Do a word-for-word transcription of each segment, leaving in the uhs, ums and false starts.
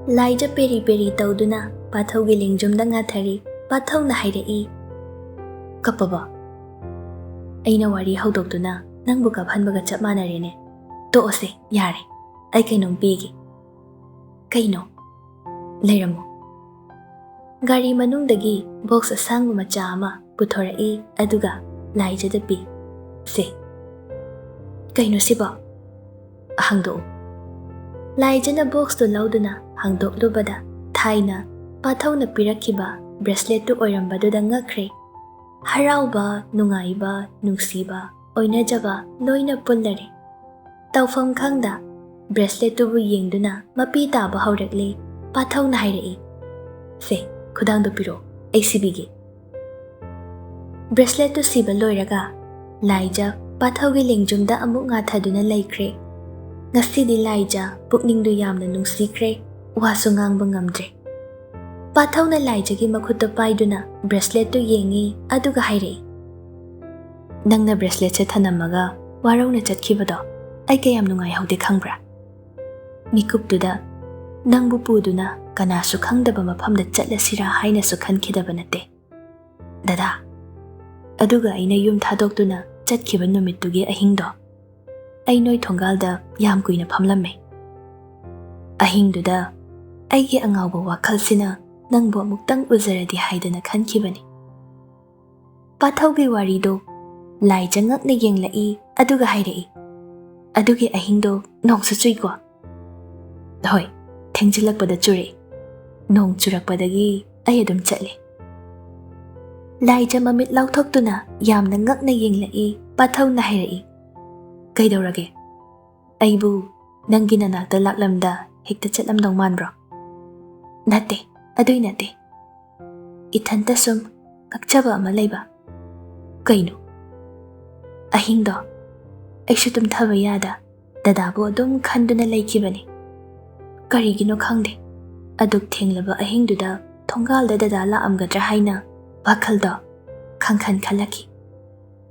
ꯂꯥꯏꯖ ꯄꯦꯔꯤ ꯄꯦꯔꯤ ꯇꯧꯗꯨꯅ ꯄꯥꯊꯧꯒꯤ ꯂꯦꯡꯖꯨꯝꯗ ꯉꯥꯊꯔꯤ꯫ ꯄꯥꯊꯧꯅ ꯍꯥꯏꯔꯛꯏ, "ꯀꯞꯄꯕꯣ? ꯑꯩꯅ ꯋꯥꯔꯤ ꯍꯧꯗꯣꯛꯇꯨꯅ ꯅꯪꯕꯨ ꯀꯞꯍꯟꯕꯒ ꯆꯞ ꯃꯥꯟꯅꯔꯦꯅꯦ꯫ ꯇꯣꯛꯑꯁꯦ, ꯌꯥꯔꯦ꯫ ꯑꯩ ꯀꯩꯅꯣꯝ ꯄꯤꯒꯦ꯫" "ꯀꯩꯅꯣ?" "ꯂꯩꯔꯝꯃꯣ꯫" ꯒꯥꯔꯤ ꯃꯅꯨꯡꯗꯒꯤ ꯕꯣꯛꯁ ꯑꯁꯥꯡꯕ ꯃꯆꯥ ꯑꯃ ꯄꯨꯊꯣꯔꯛꯏ, ꯑꯗꯨꯒ ꯂꯥꯏꯖꯗ ꯄꯤ꯫ "ꯁꯦ꯫" "ꯀꯩꯅꯣ ꯁꯤꯕꯣ?" "ꯍꯥꯡꯗꯣꯛꯎ꯫" ꯂꯥꯏꯖꯅ ꯕꯣꯛꯁꯇꯨ ꯂꯧꯗꯨꯅ ꯍꯥꯡꯗꯣꯛꯂꯨꯕꯗ, ꯊꯥꯏꯅ ꯄꯥꯊꯧꯅ ꯄꯤꯔꯛꯈꯤꯕ ꯕ꯭ꯔꯦꯁꯂꯦꯠꯇꯨ ꯑꯣꯏꯔꯝꯕꯗꯨꯗ ꯉꯛꯈ꯭ꯔꯦ꯫ ꯍꯔꯥꯎꯕ, ꯅꯨꯡꯉꯥꯏꯕ, ꯅꯨꯡꯁꯤꯕ, ꯑꯣꯏꯅꯖꯕ ꯂꯣꯏꯅ ꯄꯨꯜꯂꯔꯦ꯫ ꯇꯧꯐꯝ ꯈꯪꯗ ꯕ꯭ꯔꯦꯁꯂꯦꯠꯇꯨꯕꯨ ꯌꯦꯡꯗꯨꯅ ꯃꯄꯤ ꯇꯥꯕ ꯍꯧꯔꯛꯂꯦ꯫ ꯄꯥꯊꯧꯅ ꯍꯥꯏꯔꯛꯏ, "ꯁꯦ, ꯈꯨꯗꯥꯡꯗꯣ ꯄꯤꯔꯛꯑꯣ, ꯑꯩ ꯁꯤꯕꯤꯒꯦ꯫" ꯕ꯭ꯔꯦꯁꯂꯦꯠꯇꯨ ꯁꯤꯕ ꯂꯣꯏꯔꯒ ꯂꯥꯏꯖ ꯄꯥꯊꯧꯒꯤ ꯂꯦꯡꯖꯨꯝꯗ ꯑꯃꯨꯛ ꯉꯥꯊꯗꯨꯅ ꯂꯩꯈ꯭ꯔꯦ꯫ ꯉꯁꯤꯗꯤ ꯂꯥꯏꯖ ꯄꯨꯛꯅꯤꯡꯗꯨ ꯌꯥꯝꯅ ꯅꯨꯡꯁꯤꯈ꯭ꯔꯦ, ꯋꯥꯁꯨ ꯉꯥꯡꯕ ꯉꯝꯗ꯭ꯔꯦ꯫ ꯄꯥꯊꯧꯅ ꯂꯥꯏꯖꯒꯤ ꯃꯈꯨꯠꯇ ꯄꯥꯏꯗꯨꯅ ꯕ꯭ꯔꯦꯁꯂꯦꯠꯇꯨ ꯌꯦꯡꯉꯤ, ꯑꯗꯨꯒ ꯍꯥꯏꯔꯛꯏ, "ꯅꯪꯅ ꯕ꯭ꯔꯦꯁꯂꯦꯠꯁꯦ ꯊꯅꯝꯃꯒ ꯋꯥꯔꯧꯅ ꯆꯠꯈꯤꯕꯗꯣ ꯑꯩ ꯀꯌꯥꯝ ꯅꯨꯡꯉꯥꯏꯍꯧꯗꯦ ꯈꯪꯕ꯭ꯔꯥ? ꯃꯤꯀꯨꯞꯇꯨꯗ ꯅꯪꯕꯨ ꯄꯨꯗꯨꯅ ꯀꯅꯥꯁꯨ ꯈꯪꯗꯕ ꯃꯐꯝꯗ ꯆꯠꯂꯁꯤꯔꯥ ꯍꯥꯏꯅꯁꯨ ꯈꯟꯈꯤꯗꯕ ꯅꯠꯇꯦ, ꯗꯗꯥ꯫ ꯑꯗꯨꯒ ꯑꯩꯅ ꯌꯨꯝ ꯊꯥꯗꯣꯛꯇꯨꯅ ꯆꯠꯈꯤꯕ ꯅꯨꯃꯤꯠꯇꯨꯒꯤ ꯑꯍꯤꯡꯗꯣ ꯑꯩ ꯅꯣꯏ ꯊꯣꯡꯒꯥꯜꯗ ꯌꯥꯝ ꯀꯨꯏꯅ ꯐꯝꯂꯝꯃꯦ꯫ ꯑꯍꯤꯡꯗꯨꯗ ꯑꯩꯒꯤ ꯑꯉꯥꯎꯕ ꯋꯥꯈꯜꯁꯤꯅ ꯅꯪꯕꯨ ꯑꯃꯨꯛꯇꯪ ꯎꯖꯔꯗꯤ ꯍꯥꯏꯗꯅ ꯈꯟꯈꯤꯕꯅꯤ꯫" ꯄꯥꯊꯧꯒꯤ ꯋꯥꯔꯤꯗꯣ ꯂꯥꯏꯖ ꯉꯛꯅ ꯌꯦꯡꯂꯛꯏ, ꯑꯗꯨꯒ ꯍꯥꯏꯔꯛꯏ, "ꯑꯗꯨꯒꯤ ꯑꯍꯤꯡꯗꯣ ꯅꯣꯡꯁꯨ ꯆꯨꯏꯀꯣ?" "ꯍꯣꯏ, ꯊꯦꯡꯖꯤꯜꯂꯛꯄꯗ ꯆꯨꯔꯛꯏ꯫ ꯅꯣꯡ ꯆꯨꯔꯛꯄꯗꯒꯤ ꯑꯩ ꯑꯗꯨꯝ ꯆꯠꯂꯦ꯫" ꯂꯥꯏꯖ ꯃꯃꯤꯠ ꯂꯥꯎꯊꯣꯛꯇꯨꯅ ꯌꯥꯝꯅ ꯉꯛꯅ ꯌꯦꯡꯂꯛꯏ꯫ ꯄꯥꯊꯧꯅ ꯍꯥꯏꯔꯛꯏ, "ꯀꯩꯗꯧꯔꯒꯦ? ꯑꯩꯕꯨ ꯅꯪꯒꯤ ꯅꯅꯥꯛꯇ ꯂꯥꯛꯂꯝꯗ ꯍꯦꯛꯇ ꯆꯠꯂꯝꯗꯧ ꯃꯥꯟꯕ꯭ꯔꯣ?" "ꯅꯠꯇꯦ, ꯑꯗꯨꯏ ꯅꯠꯇꯦ꯫ ꯏꯊꯟꯇ ꯁꯨꯝ ꯉꯛꯆꯕ ꯑꯃ ꯂꯩꯕ꯫" "ꯀꯩꯅꯣ?" "ꯑꯍꯤꯡꯗꯣ ꯑꯩꯁꯨ ꯇꯨꯝꯊꯕ ꯌꯥꯗ ꯗꯗꯥꯕꯨ ꯑꯗꯨꯝ ꯈꯟꯗꯨꯅ ꯂꯩꯈꯤꯕꯅꯤ꯫ ꯀꯔꯤꯒꯤꯅꯣ ꯈꯪꯗꯦ, ꯑꯗꯨꯛ ꯊꯦꯡꯂꯕ ꯑꯍꯤꯡꯗꯨꯗ ꯊꯣꯡꯒꯥꯜꯗ ꯗꯗꯥ ꯂꯥꯛꯑꯝꯒꯗ꯭ꯔꯥ ꯍꯥꯏꯅ ꯋꯥꯈꯜꯗꯣ ꯈꯪꯈꯟ ꯈꯜꯂꯛꯈꯤ꯫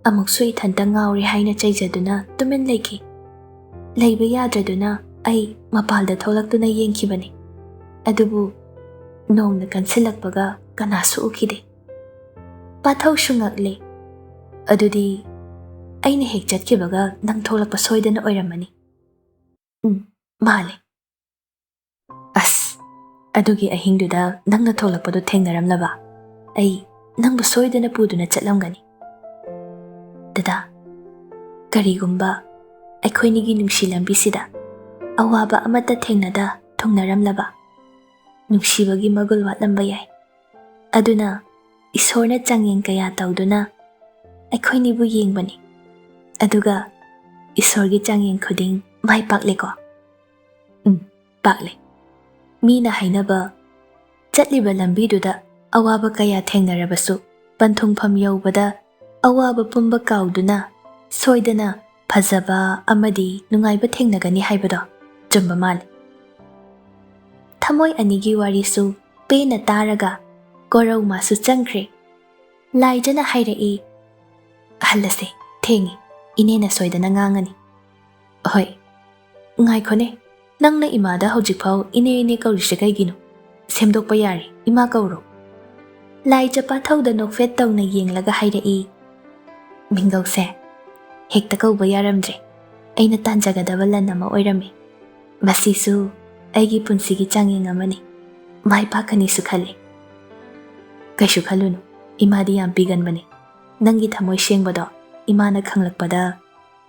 ꯑꯃꯨꯛꯁꯨ ꯏꯊꯟꯇ ꯉꯥꯎꯔꯦ ꯍꯥꯏꯅ ꯆꯩꯖꯗꯨꯅ ꯇꯨꯃꯤꯟ ꯂꯩꯈꯤ꯫ ꯂꯩꯕ ꯌꯥꯗ꯭ꯔꯗꯨꯅ ꯑꯩ ꯃꯄꯥꯜꯗ ꯊꯣꯛꯂꯛꯇꯨꯅ ꯌꯦꯡꯈꯤꯕꯅꯤ꯫ ꯑꯗꯨꯕꯨ ꯅꯣꯡꯅ ꯀꯟꯁꯤꯜꯂꯛꯄꯒ ꯀꯅꯥꯁꯨ ꯎꯈꯤꯗꯦ꯫ ꯄꯥꯊꯧꯁꯨ ꯉꯛꯂꯦ꯫ "ꯑꯗꯨꯗꯤ ꯑꯩꯅ ꯍꯦꯛ ꯆꯠꯈꯤꯕꯒ ꯅꯪ ꯊꯣꯛꯂꯛꯄ ꯁꯣꯏꯗꯅ ꯑꯣꯏꯔꯝꯃꯅꯤ꯫" "ꯎꯝ, ꯃꯥꯜꯂꯦ꯫" "ꯑꯁ, ꯑꯗꯨꯒꯤ ꯑꯍꯤꯡꯗꯨꯗ ꯅꯪꯅ ꯊꯣꯛꯂꯛꯄꯗꯨ ꯊꯦꯡꯅꯔꯝꯂꯕ? ꯑꯩ ꯅꯪꯕꯨ ꯁꯣꯏꯗꯅ ꯄꯨꯗꯨꯅ ꯆꯠꯂꯝꯒꯅꯤ꯫" "ꯗꯗꯥ, ꯀꯔꯤꯒꯨꯝꯕ ꯑꯩꯈꯣꯏꯅꯤꯒꯤ ꯅꯨꯡꯁꯤ ꯂꯝꯕꯤꯁꯤꯗ ꯑꯋꯥꯕ ꯑꯃꯠꯇ ꯊꯦꯡꯅꯗ ꯊꯨꯡꯅꯔꯝꯂꯕ, ꯅꯨꯡꯁꯤꯕꯒꯤ ꯃꯒꯨꯜ ꯋꯥꯠꯂꯝꯕ ꯌꯥꯏ꯫ ꯑꯗꯨꯅ ꯏꯁꯣꯔꯅ ꯆꯥꯡꯌꯦꯡ ꯀꯌꯥ ꯇꯧꯗꯨꯅ ꯑꯩꯈꯣꯏꯅꯤꯕꯨ ꯌꯦꯡꯕꯅꯤ꯫ ꯑꯗꯨꯒ ꯏꯁꯣꯔꯒꯤ ꯆꯥꯡꯌꯦꯡ ꯈꯨꯗꯤꯡ ꯃꯥꯏ ꯄꯥꯛꯂꯦꯀꯣ?" "ꯎꯝ, ꯄꯥꯛꯂꯦ꯫ ꯃꯤꯅ ꯍꯥꯏꯅꯕ, ꯆꯠꯂꯤꯕ ꯂꯝꯕꯤꯗꯨꯗ ꯑꯋꯥꯕ ꯀꯌꯥ ꯊꯦꯡꯅꯔꯕꯁꯨ, ꯄꯟꯊꯨꯡꯐꯝ ꯌꯧꯕꯗ ꯑꯋꯥꯕ ꯄꯨꯝꯕ ꯀꯥꯎꯗꯨꯅ ꯁꯣꯏꯗꯅ ꯐꯖꯕ ꯑꯃꯗꯤ ꯅꯨꯡꯉꯥꯏꯕ ꯊꯦꯡꯅꯒꯅꯤ ꯍꯥꯏꯕꯗꯣ ꯆꯨꯝꯕ ꯃꯥꯜꯂꯤ꯫" ꯊꯃꯣꯏ ꯑꯅꯤꯒꯤ ꯋꯥꯔꯤꯁꯨ ꯄꯦꯟꯅ ꯇꯥꯔꯒ ꯀꯣꯔꯧ ꯃꯥꯁꯨ ꯆꯪꯈ꯭ꯔꯦ꯫ ꯂꯥꯏꯖꯅ ꯍꯥꯏꯔꯛꯏ, "ꯑꯍꯜ ꯑꯁꯦ ꯊꯦꯡꯉꯤ, ꯏꯅꯦꯅ ꯁꯣꯏꯗꯅ ꯉꯥꯡꯉꯅꯤ꯫" "ꯍꯣꯏ, ꯉꯥꯏꯈꯣꯅꯦ, ꯅꯪꯅ ꯏꯃꯥꯗ ꯍꯧꯖꯤꯛꯐꯥꯎ ꯏꯅꯦ ꯏꯅꯦ ꯀꯧꯔꯤꯁꯦ ꯀꯩꯒꯤꯅꯣ? ꯁꯦꯝꯗꯣꯛꯄ ꯌꯥꯔꯦ, ꯏꯃꯥ ꯀꯧꯔꯣ꯫" ꯂꯥꯏꯖ ꯄꯥꯊꯧꯗ ꯅꯣꯛꯐꯦꯠ ꯇꯧꯅ ꯌꯦꯡꯂꯒ ꯍꯥꯏꯔꯛꯏ, "ꯃꯤꯡꯒꯧꯁꯦ ꯍꯦꯛꯇ ꯀꯧꯕ ꯌꯥꯔꯝꯗ꯭ꯔꯦ꯫ ꯑꯩꯅ ꯇꯥꯟꯖꯒꯗꯕ ꯂꯟ ꯑꯃ ꯑꯣꯏꯔꯝꯃꯤ꯫ ꯃꯁꯤꯁꯨ ꯑꯩꯒꯤ ꯄꯨꯟꯁꯤꯒꯤ ꯆꯥꯡꯌꯦꯡ ꯑꯃꯅꯤ꯫ ꯃꯥꯏ ꯄꯥꯛꯀꯅꯤꯁꯨ ꯈꯜꯂꯤ꯫" "ꯀꯩꯁꯨ ꯈꯜꯂꯨꯅꯨ, ꯏꯃꯥꯗꯤ ꯌꯥꯝ ꯄꯤꯒꯟꯕꯅꯤ꯫ ꯅꯪꯒꯤ ꯊꯃꯣꯏ ꯁꯦꯡꯕꯗꯣ ꯏꯃꯥꯅ ꯈꯪꯂꯛꯄꯗ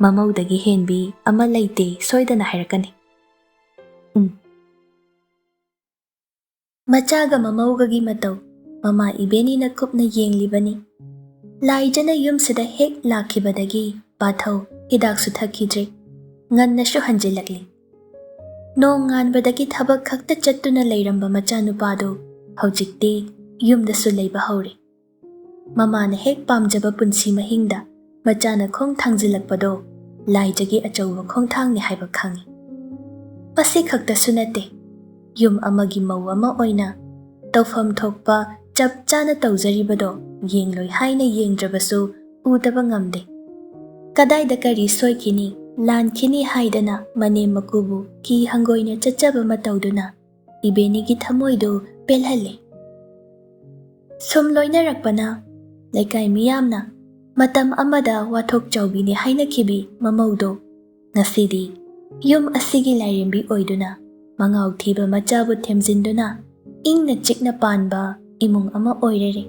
ꯃꯃꯧꯗꯒꯤ ꯍꯦꯟꯕꯤ ꯑꯃ ꯂꯩꯇꯦ ꯁꯣꯏꯗꯅ ꯍꯥꯏꯔꯛꯀꯅꯤ꯫" ꯎꯝ꯫ ꯃꯆꯥꯒ ꯃꯃꯧꯒꯒꯤ ꯃꯇꯧ ꯃꯃꯥ ꯏꯕꯦꯟꯅꯤꯅ ꯀꯨꯞꯅ ꯌꯦꯡꯂꯤꯕꯅꯤ꯫ ꯂꯥꯏꯖꯅ ꯌꯨꯝꯁꯤꯗ ꯍꯦꯛ ꯂꯥꯛꯈꯤꯕꯗꯒꯤ ꯄꯥꯊꯧ ꯍꯤꯗꯥꯛꯁꯨ ꯊꯛꯈꯤꯗ꯭ꯔꯦ꯫ ꯉꯟꯅꯁꯨ ꯍꯟꯖꯤꯜꯂꯛꯂꯤ꯫ ꯅꯣꯡ ꯉꯥꯟꯕꯗꯒꯤ ꯊꯕꯛ ꯈꯛꯇ ꯆꯠꯇꯨꯅ ꯂꯩꯔꯝꯕ ꯃꯆꯥꯅꯨꯄꯥꯗꯨ ꯍꯧꯖꯤꯛꯇꯤ ꯌꯨꯝꯗꯁꯨ ꯂꯩꯕ ꯍꯧꯔꯦ꯫ ꯃꯃꯥꯅ ꯍꯦꯛ ꯄꯥꯝꯖꯕ ꯄꯨꯟꯁꯤ ꯃꯍꯤꯡꯗ ꯃꯆꯥꯅ ꯈꯣꯡ ꯊꯥꯡꯖꯤꯜꯂꯛꯄꯗꯣ ꯂꯥꯏꯖꯒꯤ ꯑꯆꯧꯕ ꯈꯣꯡꯊꯥꯡꯅꯤ ꯍꯥꯏꯕ ꯈꯪꯏ꯫ ꯃꯁꯤ ꯈꯛꯇꯁꯨ ꯅꯠꯇꯦ, ꯌꯨꯝ ꯑꯃꯒꯤ ꯃꯧ ꯑꯃ ꯑꯣꯏꯅ ꯇꯧꯐꯝ ꯊꯣꯛꯄ ꯆꯞ ꯆꯥꯅ ꯇꯧꯖꯔꯤꯕꯗꯣ ꯌꯦꯡꯂꯣꯏ ꯍꯥꯏꯅ ꯌꯦꯡꯗ꯭ꯔꯕꯁꯨ ꯎꯗꯕ ꯉꯝꯗꯦ꯫ ꯀꯗꯥꯏꯗ ꯀꯔꯤ ꯁꯣꯏꯈꯤꯅꯤ, ꯂꯥꯟꯈꯤꯅꯤ ꯍꯥꯏꯗꯅ ꯃꯅꯦꯝ ꯃꯀꯨꯕꯨ ꯀꯤ ꯍꯪꯒꯣꯏꯅ ꯆꯠꯆꯕ ꯃꯇꯧꯗꯨꯅ ꯏꯕꯦꯅꯤꯒꯤ ꯊꯃꯣꯏꯗꯨ ꯄꯦꯜꯍꯜꯂꯦ꯫ ꯁꯨꯝ ꯂꯣꯏꯅꯔꯛꯄꯅ ꯂꯩꯀꯥꯏ ꯃꯤꯌꯥꯝꯅ ꯃꯇꯝ ꯑꯃꯗ ꯋꯥꯊꯣꯛ ꯆꯥꯎꯕꯤꯅꯤ ꯍꯥꯏꯅꯈꯤꯕꯤ ꯃꯃꯧꯗꯣ ꯉꯁꯤꯗꯤ ꯌꯨꯝ ꯑꯁꯤꯒꯤ ꯂꯥꯏꯔꯦꯝꯕꯤ ꯑꯣꯏꯗꯨꯅ ꯃꯉꯥꯎ ꯊꯤꯕ ꯃꯆꯥꯕꯨ ꯊꯦꯝꯖꯤꯟꯗꯨꯅ ꯏꯪꯅ ꯆꯤꯛꯅ ꯄꯥꯟꯕ ꯏꯃꯨꯡ ꯑꯃ ꯑꯣꯏꯔꯔꯦ꯫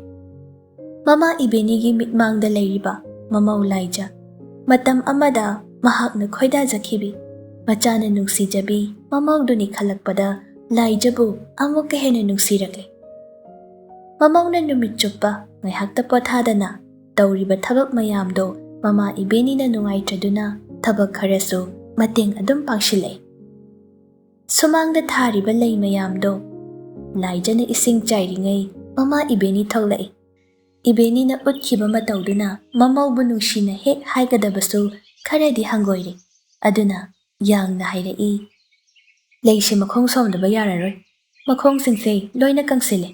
ꯃꯃꯥ ꯏꯕꯦꯅꯤꯒꯤ ꯃꯤꯠꯃꯥꯡꯗ ꯂꯩꯔꯤꯕ ꯃꯃꯧ ꯂꯥꯏꯖ ꯃꯇꯝ ꯑꯃꯗ ꯃꯍꯥꯛꯅ ꯈꯣꯏꯗꯥꯖꯈꯤꯕꯤ ꯃꯆꯥꯅ ꯅꯨꯡꯁꯤꯖꯕꯤ ꯃꯃꯧꯗꯨꯅꯤ ꯈꯜꯂꯛꯄꯗ ꯂꯥꯏꯖꯕꯨ ꯑꯃꯨꯛꯀ ꯍꯦꯟꯅ ꯅꯨꯡꯁꯤꯔꯛꯂꯦ꯫ ꯃꯃꯧꯅ ꯅꯨꯃꯤꯠ ꯆꯨꯞꯄ ꯉꯥꯏꯍꯥꯛꯇ ꯄꯣꯊꯥꯗꯅ ꯇꯧꯔꯤꯕ ꯊꯕꯛ ꯃꯌꯥꯝꯗꯣ ꯃꯃꯥ ꯏꯕꯦꯅꯤꯅ ꯅꯨꯡꯉꯥꯏꯇ꯭ꯔꯗꯨꯅ ꯊꯕꯛ ꯈꯔꯁꯨ ꯃꯇꯦꯡ ꯑꯗꯨꯝ ꯄꯥꯡꯁꯤꯜꯂꯛꯏ꯫ ꯁꯨꯃꯥꯡꯗ ꯊꯥꯔꯤꯕ ꯂꯩ ꯃꯌꯥꯝꯗꯣ ꯂꯥꯏꯖꯅ ꯏꯁꯤꯡ ꯆꯥꯏꯔꯤꯉꯩ ꯃꯃꯥ ꯏꯕꯦꯅꯤ ꯊꯣꯛꯂꯛꯏ꯫ ꯏꯕꯦꯅꯤꯅ ꯎꯠꯈꯤꯕ ꯃꯇꯧꯗꯨꯅ ꯃꯃꯧꯕꯨ ꯅꯨꯡꯁꯤꯅ ꯍꯦꯛ ꯍꯥꯏꯒꯗꯕꯁꯨ ꯈꯔꯗꯤ ꯍꯪꯒꯣꯏꯔꯦ꯫ ꯑꯗꯨꯅ ꯌꯥꯡꯅ ꯍꯥꯏꯔꯛꯏ, "ꯂꯩꯁꯦ ꯃꯈꯣꯡ ꯁꯣꯝꯗꯕ ꯌꯥꯔꯔꯣꯏ꯫ ꯃꯈꯣꯡꯁꯤꯡꯁꯦ ꯂꯣꯏꯅ ꯀꯪꯁꯤꯜꯂꯦ꯫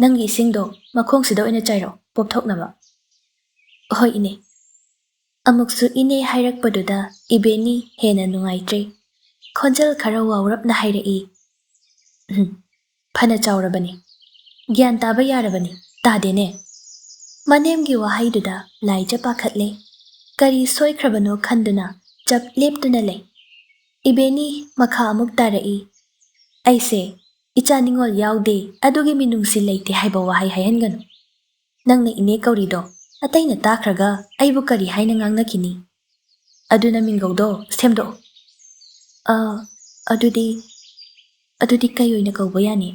ꯅꯪꯒꯤ ꯏꯁꯤꯡꯗꯣ ꯃꯈꯣꯡꯁꯤꯗ ꯑꯣꯏꯅ ꯆꯥꯏꯔꯛꯑꯣ, ꯄꯣꯞꯊꯣꯛꯅꯕ꯫" "ꯍꯣꯏ, ꯏꯅꯦ꯫" ꯑꯃꯨꯛꯁꯨ ꯏꯅꯦ ꯍꯥꯏꯔꯛꯄꯗꯨꯗ ꯏꯕꯦꯅꯤ ꯍꯦꯟꯅ ꯅꯨꯡꯉꯥꯏꯇ꯭ꯔꯦ꯫ ꯈꯣꯟꯖꯦꯜ ꯈꯔ ꯋꯥꯎꯔꯞꯅ ꯍꯥꯏꯔꯛꯏ, "ꯎꯝ, ꯐꯅ ꯆꯥꯎꯔꯕꯅꯤ꯫ ꯒ꯭ꯌꯥꯟ ꯇꯥꯕ ꯌꯥꯔꯕꯅꯤ꯫ ꯇꯥꯗꯦꯅꯦ?" ꯃꯅꯦꯝꯒꯤ ꯋꯥꯍꯩꯗꯨꯗ ꯂꯥꯏꯖ ꯄꯥꯈꯠꯂꯦ꯫ ꯀꯔꯤ ꯁꯣꯏꯈ꯭ꯔꯕꯅꯣ ꯈꯟꯗꯨꯅ ꯆꯞ ꯂꯦꯞꯇꯨꯅ ꯂꯩ꯫ ꯏꯕꯦꯅꯤ ꯃꯈꯥ ꯑꯃꯨꯛ ꯇꯥꯔꯛꯏ, "ꯑꯩꯁꯦ ꯏꯆꯥ ꯅꯤꯉꯣꯜ ꯌꯥꯎꯗꯦ, ꯑꯗꯨꯒꯤ ꯃꯤꯅꯨꯡꯁꯤ ꯂꯩꯇꯦ ꯍꯥꯏꯕ ꯋꯥꯍꯩ ꯍꯥꯏꯍꯟꯒꯅꯨ꯫ ꯅꯪꯅ ꯏꯅꯦ ꯀꯧꯔꯤꯗꯣ ꯑꯇꯩꯅ ꯇꯥꯈ꯭ꯔꯒ ꯑꯩꯕꯨ ꯀꯔꯤ ꯍꯥꯏꯅ ꯉꯥꯡꯅꯈꯤꯅꯤ? ꯑꯗꯨꯅ ꯃꯤꯡꯒꯧꯗꯣ ꯁꯦꯝꯗꯣꯛꯑꯣ꯫" "ꯑ, ꯑꯗꯨꯗꯤ, ꯑꯗꯨꯗꯤ ꯀꯩ ꯑꯣꯏꯅ ꯀꯧꯕ ꯌꯥꯅꯤ?"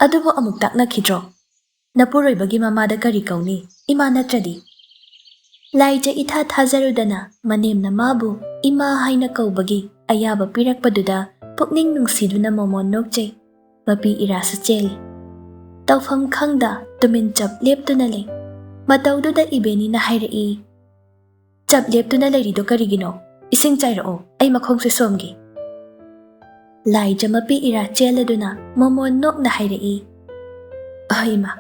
"ꯑꯗꯨꯕꯨ ꯑꯃꯨꯛ ꯇꯥꯛꯅꯈꯤꯗ꯭ꯔꯣ? ꯅꯄꯨꯔꯣꯏꯕꯒꯤ ꯃꯃꯥꯗ ꯀꯔꯤ ꯀꯧꯅꯤ, ꯏꯃꯥ ꯅꯠꯇ꯭ꯔꯗꯤ?" ꯂꯥꯏꯖ ꯏꯊꯥ ꯊꯥꯖꯔꯨꯗꯅ ꯃꯅꯦꯝꯅ ꯃꯥꯕꯨ ꯏꯃꯥ ꯍꯥꯏꯅ ꯀꯧꯕꯒꯤ ꯑꯌꯥꯕ ꯄꯤꯔꯛꯄꯗꯨꯗ ꯄꯨꯛꯅꯤꯡ ꯅꯨꯡꯁꯤꯗꯨꯅ ꯃꯣꯃꯣꯟ ꯅꯣꯛꯆꯩ꯫ ꯃꯄꯤ ꯏꯔꯥꯁꯨ ꯆꯦꯜꯂꯤ꯫ ꯇꯧꯐꯝ ꯈꯪꯗ ꯇꯨꯃꯤꯟ ꯆꯞ ꯂꯦꯞꯇꯨꯅ ꯂꯩ꯫ ꯃꯇꯧꯗꯨꯗ ꯏꯕꯦꯅꯤꯅ ꯍꯥꯏꯔꯛꯏ, "ꯆꯞ ꯂꯦꯞꯇꯨꯅ ꯂꯩꯔꯤꯗꯣ ꯀꯔꯤꯒꯤꯅꯣ? ꯏꯁꯤꯡ ꯆꯥꯏꯔꯛꯑꯣ, ꯑꯩ ꯃꯈꯣꯡꯁꯦ ꯁꯣꯝꯒꯦ꯫" ꯂꯥꯏꯖ ꯃꯄꯤ ꯏꯔꯥ ꯆꯦꯜꯂꯗꯨꯅ ꯃꯣꯃꯣꯟ ꯅꯣꯛꯅ ꯍꯥꯏꯔꯛꯏ, "ꯑꯍ, ꯏꯃꯥ꯫"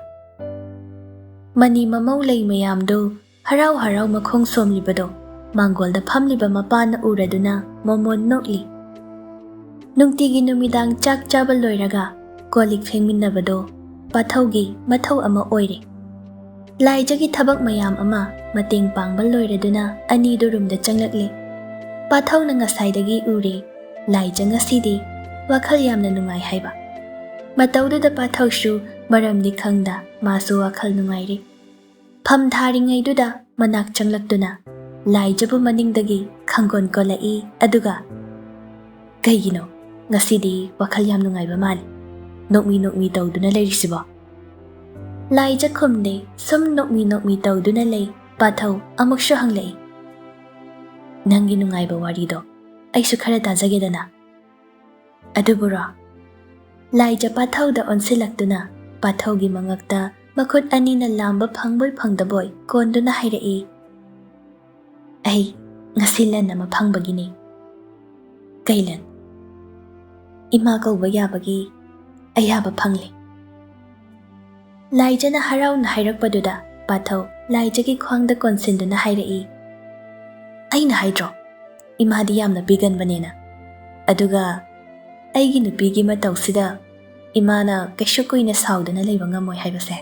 ꯃꯅꯤ ꯃꯃꯧ ꯂꯩ ꯃꯌꯥꯝꯗꯨ ꯍꯔꯥꯎ ꯍꯔꯥꯎ ꯃꯈꯣꯡ ꯁꯣꯝꯂꯤꯕꯗꯣ ꯃꯥꯡꯒꯣꯜꯗ ꯐꯝꯂꯤꯕ ꯃꯄꯥꯅ ꯎꯔꯗꯨꯅ ꯃꯣꯃꯣꯟ ꯅꯣꯛꯂꯤ꯫ ꯅꯨꯡꯇꯤꯒꯤ ꯅꯨꯃꯤꯗꯥꯡ ꯆꯥꯛ ꯆꯥꯕ ꯂꯣꯏꯔꯒ ꯀꯣꯜ ꯂꯤꯛ ꯐꯦꯡꯃꯤꯟꯅꯕꯗꯣ ꯄꯥꯊꯧꯒꯤ ꯃꯊꯧ ꯑꯃ ꯑꯣꯏꯔꯦ꯫ ꯂꯥꯏꯖꯒꯤ ꯊꯕꯛ ꯃꯌꯥꯝ ꯑꯃ ꯃꯇꯦꯡ ꯄꯥꯡꯕ ꯂꯣꯏꯔꯗꯨꯅ ꯑꯅꯤꯗꯨ ꯔꯨꯝꯗ ꯆꯪꯂꯛꯂꯦ꯫ ꯄꯥꯊꯧꯅ ꯉꯁꯥꯏꯗꯒꯤ ꯎꯔꯦ, ꯂꯥꯏꯖ ꯉꯁꯤꯗꯤ ꯋꯥꯈꯜ ꯌꯥꯝꯅ ꯅꯨꯡꯉꯥꯏ ꯍꯥꯏꯕ꯫ ꯃꯇꯧꯗꯨꯗ ꯄꯥꯊꯧꯁꯨ ꯃꯔꯝꯗꯤ ꯈꯪꯗ ꯃꯥꯁꯨ ꯋꯥꯈꯜ ꯅꯨꯡꯉꯥꯏꯔꯦ꯫ ꯐꯝ ꯊꯥꯔꯤꯉꯩꯗꯨꯗ ꯃꯅꯥꯛ ꯆꯪꯂꯛꯇꯨꯅ ꯂꯥꯏꯖꯕꯨ ꯃꯅꯤꯡꯗꯒꯤ ꯈꯪꯒꯣꯟ ꯀꯣꯜꯂꯛꯏ, ꯑꯗꯨꯒ, "ꯀꯩꯒꯤꯅꯣ? ꯉꯁꯤꯗꯤ ꯋꯥꯈꯜ ꯌꯥꯝ ꯅꯨꯡꯉꯥꯏꯕ ꯃꯥꯜꯂꯤ꯫ ꯅꯣꯛꯃꯤ ꯅꯣꯛꯃꯤ ꯇꯧꯗꯨꯅ ꯂꯩꯔꯤꯁꯤꯕꯣ?" ꯂꯥꯏꯖ ꯈꯨꯝꯗꯦ, ꯁꯨꯝ ꯅꯣꯛꯃꯤ ꯅꯣꯛꯃꯤ ꯇꯧꯗꯨꯅ ꯂꯩ꯫ ꯄꯥꯊꯧ ꯑꯃꯨꯛꯁꯨ ꯍꯪꯂꯛꯏ, "ꯅꯪꯒꯤ ꯅꯨꯡꯉꯥꯏꯕ ꯋꯥꯔꯤꯗꯣ ꯑꯩꯁꯨ ꯈꯔ ꯇꯥꯖꯒꯦꯗꯅ?" "ꯑꯗꯨꯕꯨꯔꯣ?" ꯂꯥꯏꯖ ꯄꯥꯊꯧꯗ ꯑꯣꯟꯁꯤꯜꯂꯛꯇꯨꯅ ꯄꯥꯊꯧꯒꯤ ꯃꯉꯛꯇ ꯃꯈꯨꯠ ꯑꯅꯤꯅ ꯂꯥꯝꯕ ꯐꯪꯕꯣꯏ ꯐꯪꯗꯕꯣꯏ ꯀꯣꯟꯗꯨꯅ ꯍꯥꯏꯔꯛꯏ, "ꯑꯩ ꯉꯁꯤ ꯂꯟ ꯑꯃ ꯐꯪꯕꯒꯤꯅꯤ꯫" "ꯀꯩ ꯂꯟ?" "ꯏꯃꯥ ꯀꯧꯕ ꯌꯥꯕꯒꯤ ꯑꯌꯥꯕ ꯐꯪꯂꯦ꯫" ꯂꯥꯏꯖꯅ ꯍꯔꯥꯎꯅ ꯍꯥꯏꯔꯛꯄꯗꯨꯗ ꯄꯥꯊꯧ ꯂꯥꯏꯖꯒꯤ ꯈ꯭ꯋꯥꯡꯗ ꯀꯣꯟꯁꯤꯟꯗꯨꯅ ꯍꯥꯏꯔꯛꯏ, "ꯑꯩꯅ ꯍꯥꯏꯗ꯭ꯔꯣ, ꯏꯃꯥꯗꯤ ꯌꯥꯝꯅ ꯄꯤꯒꯟꯕꯅꯦꯅ? ꯑꯗꯨꯒ ꯑꯩꯒꯤ ꯅꯨꯄꯤꯒꯤ ꯃꯇꯧꯁꯤꯗ ꯏꯃꯥꯅ ꯀꯩꯁꯨ ꯀꯨꯏꯅ ꯁꯥꯎꯗꯅ ꯂꯩꯕ ꯉꯝꯃꯣꯏ ꯍꯥꯏꯕꯁꯦ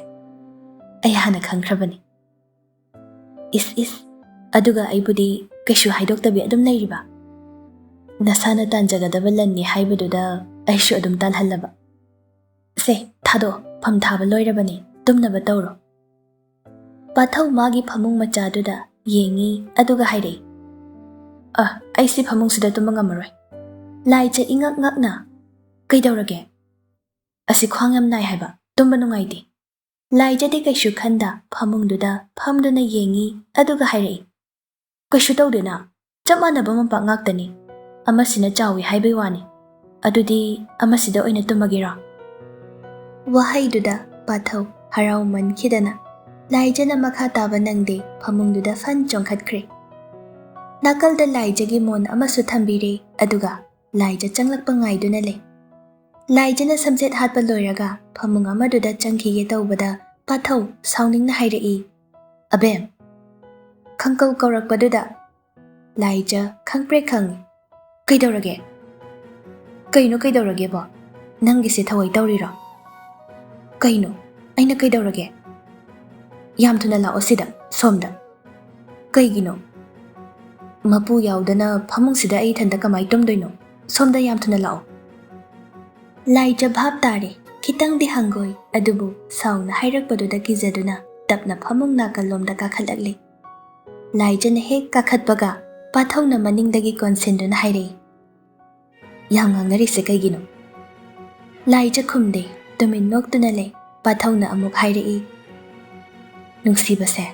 ꯑꯩ ꯍꯥꯟꯅ ꯈꯪꯈ꯭ꯔꯕꯅꯤ꯫" "ꯏꯁ ꯏꯁ, ꯑꯗꯨꯒ ꯑꯩꯕꯨꯗꯤ ꯀꯩꯁꯨ ꯍꯥꯏꯗꯣꯛꯇꯕꯤ ꯑꯗꯨꯝ ꯂꯩꯔꯤꯕ? ꯅꯁꯥꯅ ꯇꯥꯟꯖꯒꯗꯕ ꯂꯟꯅꯤ ꯍꯥꯏꯕꯗꯨꯗ ꯑꯩꯁꯨ ꯑꯗꯨꯝ ꯇꯥꯜꯍꯜꯂꯕ꯫ ꯁꯦ, ꯊꯥꯗꯣꯛꯑꯣ, ꯐꯝ ꯊꯥꯕ ꯂꯣꯏꯔꯕꯅꯤ, ꯇꯨꯝꯅꯕ ꯇꯧꯔꯣ꯫" ꯄꯥꯊꯧ ꯃꯥꯒꯤ ꯐꯃꯨꯡ ꯃꯆꯥꯗꯨꯗ ꯌꯦꯡꯉꯤ, ꯑꯗꯨꯒ ꯍꯥꯏꯔꯛꯏ, "ꯑ, ꯑꯩꯁꯤ ꯐꯃꯨꯡꯁꯤꯗ ꯇꯨꯝꯕ ꯉꯝꯃꯔꯣꯏ꯫" ꯂꯥꯏꯖ ꯏꯉꯛ ꯉꯛꯅ, "ꯀꯩꯗꯧꯔꯒꯦ?" "ꯑꯁꯤ ꯈ꯭ꯋꯥꯡ ꯌꯥꯝ ꯅꯥꯏ ꯍꯥꯏꯕ, ꯇꯨꯝꯕ ꯅꯨꯡꯉꯥꯏꯇꯦ꯫" ꯂꯥꯏꯖꯗꯤ ꯀꯩꯁꯨ ꯈꯟꯗ ꯐꯃꯨꯡꯗꯨꯗ ꯐꯝꯗꯨꯅ ꯌꯦꯡꯉꯤ, ꯑꯗꯨꯒ ꯍꯥꯏꯔꯛꯏ, "ꯀꯩꯁꯨ ꯇꯧꯗꯦꯅ, ꯆꯞ ꯃꯥꯟꯅꯕ ꯃꯄꯥ ꯉꯥꯛꯇꯅꯤ꯫ ꯑꯃꯁꯤꯅ ꯆꯥꯎꯏ ꯍꯥꯏꯕꯩ ꯋꯥꯅꯤ꯫ ꯑꯗꯨꯗꯤ ꯑꯃꯁꯤꯗ ꯑꯣꯏꯅ ꯇꯨꯝꯃꯒꯦꯔꯣ?" ꯋꯥꯍꯩꯗꯨꯗ ꯄꯥꯊꯧ ꯍꯔꯥꯎꯃꯟꯈꯤꯗꯅ ꯂꯥꯏꯖꯅ ꯃꯈꯥ ꯇꯥꯕ ꯅꯪꯗꯦ, ꯐꯃꯨꯡꯗꯨꯗ ꯐꯟ ꯆꯣꯡꯈꯠꯈ꯭ꯔꯦ꯫ ꯅꯥꯀꯜꯗ ꯂꯥꯏꯖꯒꯤ ꯃꯣꯟ ꯑꯃꯁꯨ ꯊꯝꯕꯤꯔꯦ, ꯑꯗꯨꯒ ꯂꯥꯏꯖ ꯆꯪꯂꯛꯄ ꯉꯥꯏꯗꯨꯅ ꯂꯩ꯫ ꯂꯥꯏꯖꯅ ꯁꯝꯖꯦꯠ ꯍꯥꯠꯄ ꯂꯣꯏꯔꯒ ꯐꯃꯨꯡ ꯑꯃꯗꯨꯗ ꯆꯪꯈꯤꯒꯦ ꯇꯧꯕꯗ ꯄꯥꯊꯧ ꯁꯥꯎꯅꯤꯡꯅ ꯍꯥꯏꯔꯛꯏ, "ꯑꯕꯦꯝ!" ꯈꯪꯀꯧ ꯀꯧꯔꯛꯄꯗꯨꯗ ꯂꯥꯏꯖ ꯈꯪꯄ꯭ꯔꯦꯛ ꯈꯪꯏ꯫ "ꯀꯩꯗꯧꯔꯒꯦ?" "ꯀꯩꯅꯣ, ꯀꯩꯗꯧꯔꯒꯦꯕꯣ? ꯅꯪꯒꯤꯁꯦ ꯊꯑꯣꯏ ꯇꯧꯔꯤꯔꯣ? ꯀꯩꯅꯣ? ꯑꯩꯅ ꯀꯩꯗꯧꯔꯒꯦ? ꯌꯥꯝ ꯊꯨꯅ ꯂꯥꯛꯑꯣ ꯁꯤꯗ, ꯁꯣꯝꯗ꯫ ꯀꯩꯒꯤꯅꯣ? ꯃꯄꯨ ꯌꯥꯎꯗꯅ ꯐꯃꯨꯡꯁꯤꯗ ꯑꯩ ꯏꯊꯟꯇ ꯀꯃꯥꯏ ꯇꯨꯝꯗꯣꯏꯅꯣ? ꯁꯣꯝꯗ ꯌꯥꯝ ꯊꯨꯅ ꯂꯥꯛꯑꯣ꯫" ꯂꯥꯏꯖ ꯚꯥꯞ ꯇꯥꯔꯦ꯫ ꯈꯤꯇꯪꯗꯤ ꯍꯪꯒꯣꯏ, ꯑꯗꯨꯕꯨ ꯁꯥꯎꯅ ꯍꯥꯏꯔꯛꯄꯗꯨꯗ ꯀꯤꯖꯗꯨꯅ ꯇꯞꯅ ꯐꯃꯨꯡ ꯅꯥꯀꯜꯂꯣꯝꯗ ꯀꯥꯈꯠꯂꯛꯂꯦ꯫ ꯂꯥꯏꯖꯅ ꯍꯦꯛ ꯀꯥꯈꯠꯄꯒ ꯄꯥꯊꯧꯅ ꯃꯅꯤꯡꯗꯒꯤ ꯀꯣꯟꯁꯤꯟꯗꯨꯅ ꯍꯥꯏꯔꯛꯏ, "ꯌꯥꯝ ꯉꯥꯡꯅꯔꯤꯁꯦ ꯀꯩꯒꯤꯅꯣ?" ꯂꯥꯏꯖ ꯈꯨꯝꯗꯦ, ꯇꯨꯃꯤꯟ ꯅꯣꯛꯇꯨꯅ ꯂꯩ꯫ ꯄꯥꯊꯧꯅ ꯑꯃꯨꯛ ꯍꯥꯏꯔꯛꯏ, "ꯅꯨꯡꯁꯤꯕꯁꯦ,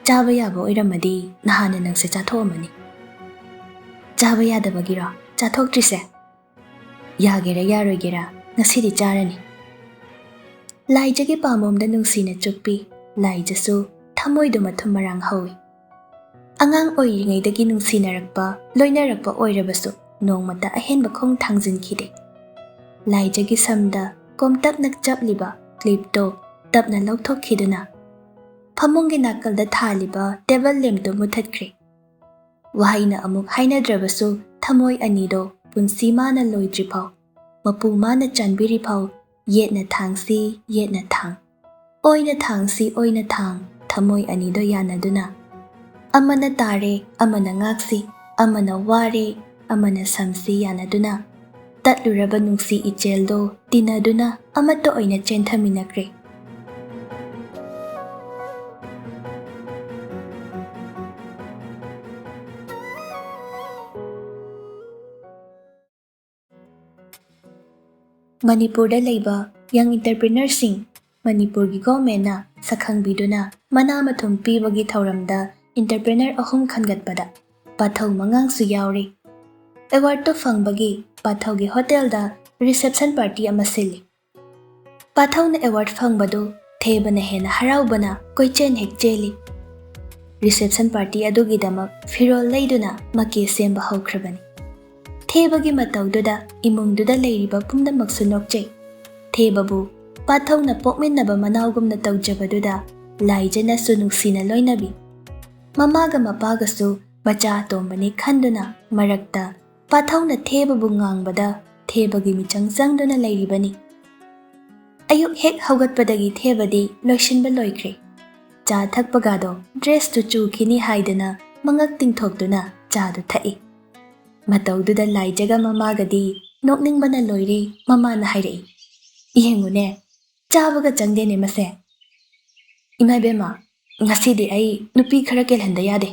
ꯆꯥꯕ ꯌꯥꯕ ꯑꯣꯏꯔꯝꯃꯗꯤ ꯅꯍꯥꯟꯅ ꯅꯪꯁꯦ ꯆꯥꯊꯣꯛꯑꯝꯃꯅꯤ꯫ ꯆꯥꯕ ꯌꯥꯗꯕꯒꯤꯔꯣ ꯆꯥꯊꯣꯛꯇ꯭ꯔꯤꯁꯦ? ꯌꯥꯒꯦꯔꯥ ꯌꯥꯔꯣꯏꯒꯦꯔꯥ, ꯉꯁꯤꯗꯤ ꯆꯥꯔꯅꯤ꯫" ꯂꯥꯏꯖꯒꯤ ꯄꯥꯝꯕꯣꯝꯗ ꯅꯨꯡꯁꯤꯅ ꯆꯨꯞꯄꯤ꯫ ꯂꯥꯏꯖꯁꯨ ꯊꯃꯣꯏꯗꯣ ꯃꯊꯨꯝ ꯃꯔꯥꯡ ꯍꯧꯏ꯫ ꯑꯉꯥꯡ ꯑꯣꯏꯔꯤꯉꯩꯗꯒꯤ ꯅꯨꯡꯁꯤꯅꯔꯛꯄ, ꯂꯣꯏꯅꯔꯛꯄ ꯑꯣꯏꯔꯕꯁꯨ ꯅꯣꯡꯃꯇ ꯑꯍꯦꯟꯕ ꯈꯣꯡ ꯊꯥꯡꯖꯤꯟꯈꯤꯗꯦ꯫ ꯂꯥꯏꯖꯒꯤ ꯁꯝꯗ ꯀꯣꯝꯇꯛꯅ ꯆꯞꯂꯤꯕ ꯀ꯭ꯂꯤꯞꯇꯣ ꯇꯞꯅ ꯂꯧꯊꯣꯛꯈꯤꯗꯨꯅ ꯐꯃꯨꯡꯒꯤ ꯅꯥꯀꯜꯗ ꯊꯥꯜꯂꯤꯕ ꯇꯦꯕꯜ ꯂꯦꯝꯞꯇꯨ ꯃꯨꯊꯠꯈ꯭ꯔꯦ꯫ ꯋꯥꯍꯩꯅ ꯑꯃꯨꯛ ꯍꯥꯏꯅꯗ꯭ꯔꯕꯁꯨ ꯊꯃꯣꯏ ꯑꯅꯤꯗꯣ ꯄꯨꯟꯁꯤ ꯃꯥꯅ ꯂꯣꯏꯗ꯭ꯔꯤꯐꯥꯎ, ꯃꯄꯨ ꯃꯥꯅ ꯆꯥꯟꯕꯤꯔꯤꯐꯥꯎ, ꯌꯦꯠꯅ ꯊꯥꯡꯁꯤ, ꯌꯦꯠꯅ ꯊꯥꯡ, ꯑꯣꯏꯅ ꯊꯥꯡꯁꯤ, ꯑꯣꯏꯅ ꯊꯥꯡ, ꯊꯃꯣꯏ ꯑꯅꯤꯗꯣ ꯌꯥꯅꯗꯨꯅ꯫ ꯑꯃꯅ ꯇꯥꯔꯦ, ꯑꯃꯅ ꯉꯥꯛꯁꯤ, ꯑꯃꯅ ꯋꯥꯔꯦ, ꯑꯃꯅ ꯁꯝꯁꯤ ꯌꯥꯅꯗꯨꯅ꯫ ꯇꯠꯂꯨꯔꯕ ꯅꯨꯡꯁꯤ ꯏꯆꯦꯜꯗꯣ ꯇꯤꯟꯅꯗꯨꯅ ꯑꯃꯠꯇ ꯑꯣꯏꯅ ꯆꯦꯟꯊꯃꯤꯟꯅꯈ꯭ꯔꯦ꯫ ꯃꯅꯤꯄꯨꯔꯗ ꯂꯩꯕ ꯌꯪ ꯏꯟꯇꯔꯄ꯭ꯔꯤꯅꯔꯁꯤꯡ, ꯃꯅꯤꯄꯨꯔꯒꯤ ꯒꯣꯔꯃꯦꯟꯅ ꯁꯛꯈꯪꯕꯤꯗꯨꯅ ꯃꯅꯥ ꯃꯊꯨꯝ ꯄꯤꯕꯒꯤ ꯊꯧꯔꯝꯗ ꯏꯟꯇꯔꯄ꯭ꯔꯤꯅꯔ ꯑꯍꯨꯝ ꯈꯟꯒꯠꯄꯗ ꯄꯥꯊꯧ ꯃꯉꯥꯡꯁꯨ ꯌꯥꯎꯔꯤ꯫ ꯑꯦꯋꯥꯔꯗꯇꯨ ꯐꯪꯕꯒꯤ ꯄꯥꯊꯧꯒꯤ ꯍꯣꯇꯦꯜꯗ ꯔꯤꯁꯦꯞꯁꯟ ꯄꯥꯔꯇꯤ ꯑꯃ ꯁꯤꯜꯂꯤ꯫ ꯄꯥꯊꯧꯅ ꯑꯦꯋꯥꯔꯗ ꯐꯪꯕꯗꯨ ꯊꯦꯕꯅ ꯍꯦꯟꯅ ꯍꯔꯥꯎꯕꯅ ꯀꯣꯏꯆꯦꯟ ꯍꯦꯛ ꯆꯦꯜꯂꯤ꯫ ꯔꯤꯁꯦꯞꯁꯟ ꯄꯥꯔꯇꯤ ꯑꯗꯨꯒꯤꯗꯃꯛ ꯐꯤꯔꯣꯜ ꯂꯩꯗꯨꯅ ꯃꯀꯦ ꯁꯦꯝꯕ ꯍꯧꯈ꯭ꯔꯕꯅꯤ꯫ ꯊꯦꯕꯒꯤ ꯃꯇꯧꯗꯨꯗ ꯏꯃꯨꯡꯗꯨꯗ ꯂꯩꯔꯤꯕ ꯄꯨꯝꯅꯃꯛꯁꯨ ꯅꯣꯛꯆꯩ꯫ ꯊꯦꯕꯕꯨ ꯄꯥꯊꯧꯅ ꯄꯣꯛꯃꯤꯟꯅꯕ ꯃꯅꯥꯎꯒꯨꯝꯅ ꯇꯧꯖꯕꯗꯨꯗ ꯂꯥꯏꯖꯅꯁꯨ ꯅꯨꯡꯁꯤꯅ ꯂꯣꯏꯅꯕꯤ꯫ ꯃꯃꯥꯒ ꯃꯄꯥꯒꯁꯨ ꯃꯆꯥ ꯑꯇꯣꯝꯕꯅꯤ ꯈꯟꯗꯨꯅ ꯃꯔꯛꯇ ꯄꯥꯊꯧꯅ ꯊꯦꯕꯕꯨ ꯉꯥꯡꯕꯗ ꯊꯦꯕꯒꯤ ꯃꯤꯆꯪ ꯆꯪꯗꯨꯅ ꯂꯩꯔꯤꯕꯅꯤ꯫ ꯑꯌꯨꯛ ꯍꯦꯛ ꯍꯧꯒꯠꯄꯗꯒꯤ ꯊꯦꯕꯗꯤ ꯂꯣꯏꯁꯤꯟꯕ ꯂꯣꯏꯈ꯭ꯔꯦ꯫ ꯆꯥ ꯊꯛꯄꯒꯗꯣ ꯗ꯭ꯔꯦꯁꯇꯨ ꯆꯨꯈꯤꯅꯤ ꯍꯥꯏꯗꯅ ꯃꯉꯛ ꯇꯤꯡꯊꯣꯛꯇꯨꯅ ꯆꯥꯗꯨ ꯊꯛꯏ꯫ ꯃꯇꯧꯗꯨꯗ ꯂꯥꯏꯖꯒ ꯃꯃꯥꯒꯗꯤ ꯅꯣꯛꯅꯤꯡꯕꯅ ꯂꯣꯏꯔꯦ꯫ ꯃꯃꯥꯅ ꯍꯥꯏꯔꯛꯏ, "ꯌꯦꯡꯉꯨꯅꯦ, ꯆꯥꯕꯒ ꯆꯪꯗꯦꯅꯦ ꯃꯁꯦ꯫ ꯏꯃꯥ ꯏꯕꯦꯝꯃ, ꯉꯁꯤꯗꯤ ꯑꯩ ꯅꯨꯄꯤ ꯈꯔ ꯀꯦꯜꯍꯟꯗ ꯌꯥꯗꯦ꯫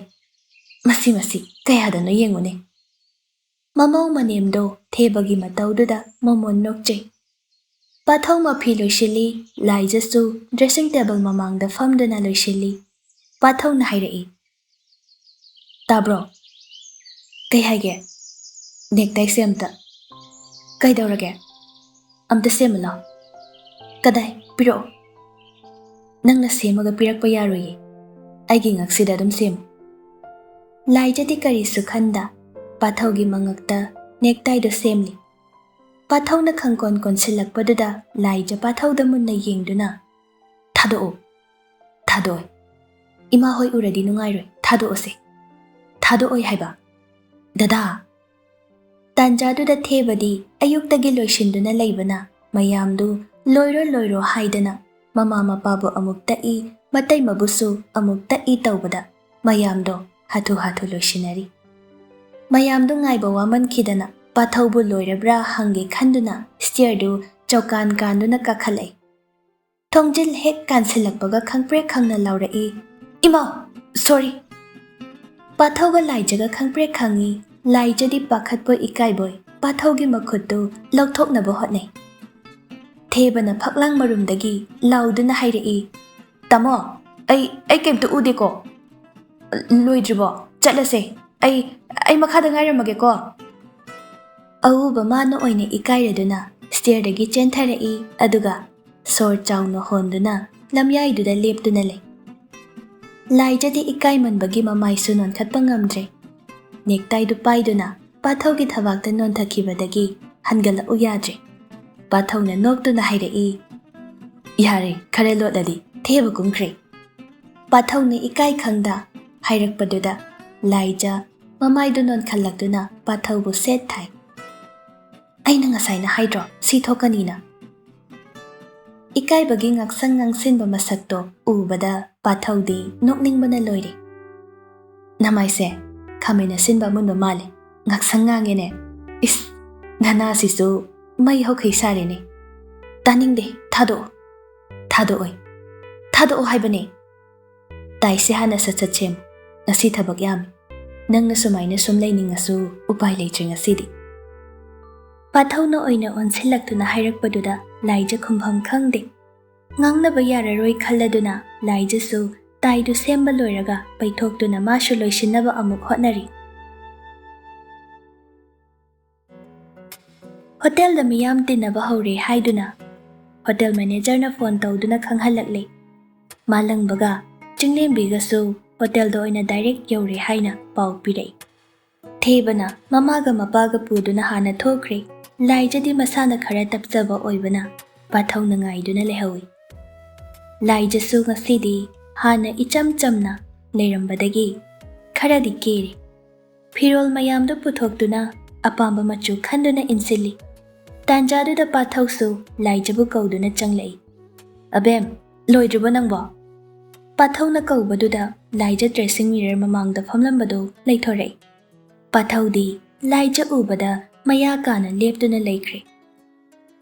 ꯃꯁꯤ, ꯃꯁꯤ ꯀꯌꯥꯗꯅꯣ ꯌꯦꯡꯉꯨꯅꯦ꯫" ꯃꯃꯧ ꯃꯅꯦꯝꯗꯣ ꯊꯦꯕꯒꯤ ꯃꯇꯧꯗꯨꯗ ꯃꯣꯃꯣꯟ ꯅꯣꯛꯆꯩ꯫ ꯄꯥꯊꯧ ꯃꯐꯤ ꯂꯣꯏꯁꯤꯜꯂꯤ, ꯂꯥꯏꯖꯁꯨ dressing table ꯃꯃꯥꯡꯗ ꯐꯝꯗꯨꯅ ꯂꯣꯏꯁꯤꯜꯂꯤ꯫ ꯄꯥꯊꯧꯅ ꯍꯥꯏꯔꯛꯏ, "ꯇꯥꯕ꯭ꯔꯣ?" "ꯀꯩ ꯍꯥꯏꯒꯦ?" "Necktie ꯁꯦ ꯑꯝꯇ꯫" "ꯀꯩꯗꯧꯔꯒꯦ?" "ꯑꯝꯇ ꯁꯦꯝꯃꯨ ꯂꯥꯎ꯫" "ꯀꯗꯥꯏ? ꯄꯤꯔꯛꯑꯣ꯫" "ꯅꯪꯅ ꯁꯦꯝꯃꯒ ꯄꯤꯔꯛꯄ ꯌꯥꯔꯣꯏꯌꯦ꯫ ꯑꯩꯒꯤ ꯉꯛꯁꯤꯗ ꯑꯗꯨꯝ ꯁꯦꯝꯃꯨ꯫" ꯂꯥꯏꯖꯗꯤ ꯀꯔꯤꯁꯨ ꯈꯟꯗ ꯄꯥꯊꯧꯒꯤ ꯃꯉꯛꯇ necktie ꯗꯣ ꯁꯦꯝꯂꯤ꯫ ꯄꯥꯊꯧꯅ ꯈꯪꯀꯣꯟ ꯀꯣꯟꯁꯤꯜꯂꯛꯄꯗꯨꯗ ꯂꯥꯏꯖ ꯄꯥꯊꯧꯗ ꯃꯨꯟꯅ ꯌꯦꯡꯗꯨꯅ, "ꯊꯥꯗꯣꯛꯑꯣ꯫" "ꯊꯥꯗꯣꯛꯑꯣꯏ꯫ ꯏꯃꯥ ꯍꯣꯏ ꯎꯔꯗꯤ ꯅꯨꯡꯉꯥꯏꯔꯣꯏ꯫ ꯊꯥꯗꯣꯛꯑꯣꯁꯦ꯫ ꯊꯥꯗꯣꯛꯑꯣꯏ ꯍꯥꯏꯕ꯫ ꯗꯗꯥ!" ꯇꯥꯟꯖꯥꯗꯨꯗ ꯊꯦꯕꯗꯤ ꯑꯌꯨꯛꯇꯒꯤ ꯂꯣꯏꯁꯤꯟꯗꯨꯅ ꯂꯩꯕꯅ ꯃꯌꯥꯝꯗꯨ ꯂꯣꯏꯔꯣ ꯂꯣꯏꯔꯣ ꯍꯥꯏꯗꯅ ꯃꯃꯥ ꯃꯄꯥꯕꯨ ꯑꯃꯨꯛ ꯇꯛꯏ, ꯃꯇꯩꯃꯕꯨꯁꯨ ꯑꯃꯨꯛ ꯇꯛꯏ ꯇꯧꯕꯗ ꯃꯌꯥꯝꯗꯣ ꯍꯥꯊꯨ ꯍꯥꯊꯨ ꯂꯣꯏꯁꯤꯟꯅꯔꯤ꯫ ꯃꯌꯥꯝꯗꯨ ꯉꯥꯏꯕ ꯋꯥꯃꯟꯈꯤꯗꯅ ꯄꯥꯊꯧꯕꯨ ꯂꯣꯏꯔꯕ꯭ꯔꯥ ꯍꯪꯒꯦ ꯈꯟꯗꯨꯅ stair ꯗꯨ ꯆꯧꯀꯥꯟ ꯀꯥꯟꯗꯨꯅ ꯀꯥꯈꯠꯂꯛꯏ꯫ ꯊꯣꯡꯖꯤꯜ ꯍꯦꯛ ꯀꯥꯟꯁꯤꯜꯂꯛꯄꯒ ꯈꯪꯄ꯭ꯔꯦꯛ ꯈꯪꯅ ꯂꯥꯎꯔꯛꯏ, "ꯏꯃꯥ! Sorry!" ꯄꯥꯊꯧꯒ ꯂꯥꯏꯖꯒ ꯈꯪꯄ꯭ꯔꯦꯛ ꯈꯪꯉꯤ꯫ ꯂꯥꯏꯖꯗꯤ ꯄꯥꯈꯠꯄꯣꯏ ꯏꯀꯥꯏꯕꯣꯏ ꯄꯥꯊꯧꯒꯤ ꯃꯈꯨꯠꯇꯨ ꯂꯧꯊꯣꯛꯅꯕ ꯍꯣꯠꯅꯩ꯫ ꯊꯦꯕꯅ ꯐꯛꯂꯥꯡ ꯃꯔꯨꯝꯗꯒꯤ ꯂꯥꯎꯗꯨꯅ ꯍꯥꯏꯔꯛꯏ, "ꯇꯥꯃꯣ, ꯑꯩ, ꯑꯩ ꯀꯩꯝꯇ ꯎꯗꯦꯀꯣ꯫ ꯂꯣꯏꯗ꯭ꯔꯤꯕꯣ? ꯆꯠꯂꯁꯦ꯫ ꯑꯩ, ꯑꯩ ꯃꯈꯥꯗ ꯉꯥꯏꯔꯝꯃꯒꯦꯀꯣ꯫" ꯑꯎꯕ ꯃꯥꯅ ꯑꯣꯏꯅ ꯏꯀꯥꯏꯔꯗꯨꯅ stair ꯗꯒꯤ ꯆꯦꯟꯊꯔꯛꯏ, ꯑꯗꯨꯒ ꯁꯣꯔ ꯆꯥꯎꯅ ꯍꯣꯟꯗꯨꯅ ꯂꯝꯌꯥꯏꯗꯨꯗ ꯂꯦꯞꯇꯨꯅ ꯂꯩ꯫ ꯂꯥꯏꯖꯗꯤ ꯏꯀꯥꯏꯃꯟꯕꯒꯤ ꯃꯃꯥꯏꯁꯨ ꯅꯣꯟꯈꯠꯄ ꯉꯝꯗ꯭ꯔꯦ꯫ Necktie ꯗꯨ ꯄꯥꯏꯗꯨꯅ ꯄꯥꯊꯧꯒꯤ ꯊꯕꯥꯛꯇ ꯅꯣꯟꯊꯈꯤꯕꯗꯒꯤ ꯍꯟꯒꯠꯂꯛꯎ ꯌꯥꯗ꯭ꯔꯦ꯫ ꯄꯥꯊꯧꯅ ꯅꯣꯛꯇꯨꯅ ꯍꯥꯏꯔꯛꯏ, "ꯌꯥꯔꯦ, ꯈꯔ ꯂꯣꯠꯂꯗꯤ ꯊꯦꯕ ꯀꯨꯝꯈ꯭ꯔꯦ꯫" ꯄꯥꯊꯧꯅ ꯏꯀꯥꯏ ꯈꯪꯗ ꯍꯥꯏꯔꯛꯄꯗꯨꯗ ꯂꯥꯏꯖ ꯃꯃꯥꯏꯗꯨ ꯅꯣꯟꯈꯠꯂꯛꯇꯨꯅ ꯄꯥꯊꯧꯕꯨ ꯁꯦꯠ ꯊꯥꯏ꯫ ꯑꯩꯅ ꯉꯁꯥꯏꯅ ꯍꯥꯏꯗ꯭ꯔꯣ ꯁꯤ ꯊꯣꯛꯀꯅꯤꯅ? ꯏꯀꯥꯏꯕꯒꯤ ꯉꯥꯛꯁꯪ ꯉꯥꯡꯁꯤꯟꯕ ꯃꯁꯛꯇꯣ ꯎꯕꯗ ꯄꯥꯊꯧꯗꯤ ꯅꯣꯛꯅꯤꯡꯕꯅ ꯂꯣꯏꯔꯦ꯫ "ꯅꯃꯥꯏꯁꯦ ꯈꯥꯃꯦꯟ ꯑꯁꯤꯟꯕ ꯑꯃꯨꯟꯕ ꯃꯥꯜꯂꯦ, ꯉꯥꯛꯁꯪ ꯉꯥꯡꯉꯦꯅꯦ꯫ ꯏꯁ, ꯅꯅꯥꯁꯤꯁꯨ ꯃꯩ ꯍꯧꯈꯩ ꯁꯥꯔꯦꯅꯦ꯫ ꯇꯥꯅꯤꯡꯗꯦ, ꯊꯥꯗꯣꯛꯑꯣ꯫ ꯊꯥꯗꯣꯛꯑꯣꯏ, ꯊꯥꯗꯣꯛꯑꯣ ꯍꯥꯏꯕꯅꯦ꯫ ꯇꯥꯏꯁꯦ ꯍꯥꯟꯅ ꯁꯠ ꯁꯠ ꯁꯦꯝꯃꯨ, ꯉꯁꯤ ꯊꯕꯛ ꯌꯥꯝꯃꯤ꯫ ꯅꯪꯅ ꯁꯨꯃꯥꯏꯅ ꯁꯨꯝ ꯂꯩꯅꯤꯡꯉꯁꯨ ꯎꯄꯥꯏ ꯂꯩꯇ꯭ꯔꯦ ꯉꯁꯤꯗꯤ"꯫ ꯄꯥꯊꯧꯅ ꯑꯣꯏꯅ ꯑꯣꯟꯁꯤꯜꯂꯛꯇꯨꯅ ꯍꯥꯏꯔꯛꯄꯗꯨꯗ ꯂꯥꯏꯖ ꯈꯨꯝꯐꯝ ꯈꯪꯗꯦ꯫ ꯉꯥꯡꯅꯕ ꯌꯥꯔꯔꯣꯏ ꯈꯜꯂꯗꯨꯅ ꯂꯥꯏꯖꯁꯨ ꯇꯥꯏꯗꯨ ꯁꯦꯝꯕ ꯂꯣꯏꯔꯒ ꯄꯩꯊꯣꯛꯇꯨꯅ ꯃꯥꯁꯨ ꯂꯣꯏꯁꯤꯟꯅꯕ ꯑꯃꯨꯛ ꯍꯣꯠꯅꯔꯤ꯫ ꯍꯣꯇꯦꯜꯗ ꯃꯤꯌꯥꯝ ꯇꯤꯟꯅꯕ ꯍꯧꯔꯦ ꯍꯥꯏꯗꯨꯅ ꯍꯣꯇꯦꯜ ꯃꯦꯅꯦꯖꯔꯅ ꯐꯣꯟ ꯇꯧꯗꯨꯅ ꯈꯪꯍꯜꯂꯛꯂꯦ꯫ ꯃꯥꯂꯪꯕꯒ ꯆꯤꯡꯂꯦꯝꯕꯤꯒꯁꯨ ꯍꯣꯇꯦꯜꯗ ꯑꯣꯏꯅ ꯗꯥꯏꯔꯦꯛ ꯌꯧꯔꯦ ꯍꯥꯏꯅ ꯄꯥꯎ ꯄꯤꯔꯛꯏ꯫ ꯊꯦꯕꯅ ꯃꯃꯥꯒ ꯃꯄꯥꯒ ꯄꯨꯗꯨꯅ ꯍꯥꯟꯅ ꯊꯣꯛꯈ꯭ꯔꯦ꯫ ꯂꯥꯏꯖꯗꯤ ꯃꯁꯥꯅ ꯈꯔ ꯇꯞꯆꯕ ꯑꯣꯏꯕꯅ ꯄꯥꯊꯧꯅ ꯉꯥꯏꯗꯨꯅ ꯂꯩꯍꯧꯏ꯫ ꯂꯥꯏꯖꯁꯨ ꯉꯁꯤꯗꯤ ꯍꯥꯟꯅ ꯏꯆꯝ ꯆꯝꯅ ꯂꯩꯔꯝꯕꯗꯒꯤ ꯈꯔꯗꯤ ꯀꯦꯔꯦ꯫ ꯐꯤꯔꯣꯜ ꯃꯌꯥꯝꯗꯨ ꯄꯨꯊꯣꯛꯇꯨꯅ ꯑꯄꯥꯝꯕ ꯃꯆꯨ ꯈꯟꯗꯨꯅ ꯏꯟꯁꯤꯜꯂꯤ꯫ ꯇꯥꯟꯖꯥꯗꯨꯗ ꯄꯥꯊꯧꯁꯨ ꯂꯥꯏꯖꯕꯨ ꯀꯧꯗꯨꯅ ꯆꯪꯂꯛꯏ꯫ "ꯑꯕꯦꯝ, ꯂꯣꯏꯗ꯭ꯔꯤꯕꯣ ꯅꯪꯕꯣ?" ꯄꯥꯊꯧꯅ ꯀꯧꯕꯗꯨꯗ ꯂꯥꯏꯖ dressing mirror ꯃꯃꯥꯡꯗ ꯐꯝꯂꯝꯕꯗꯨ ꯂꯩꯊꯣꯔꯛꯏ꯫ ꯄꯥꯊꯧꯗꯤ ꯂꯥꯏꯖ ꯎꯕꯗ ꯃꯌꯥ ꯀꯥꯅ ꯂꯦꯞꯇꯨꯅ ꯂꯩꯈ꯭ꯔꯦ꯫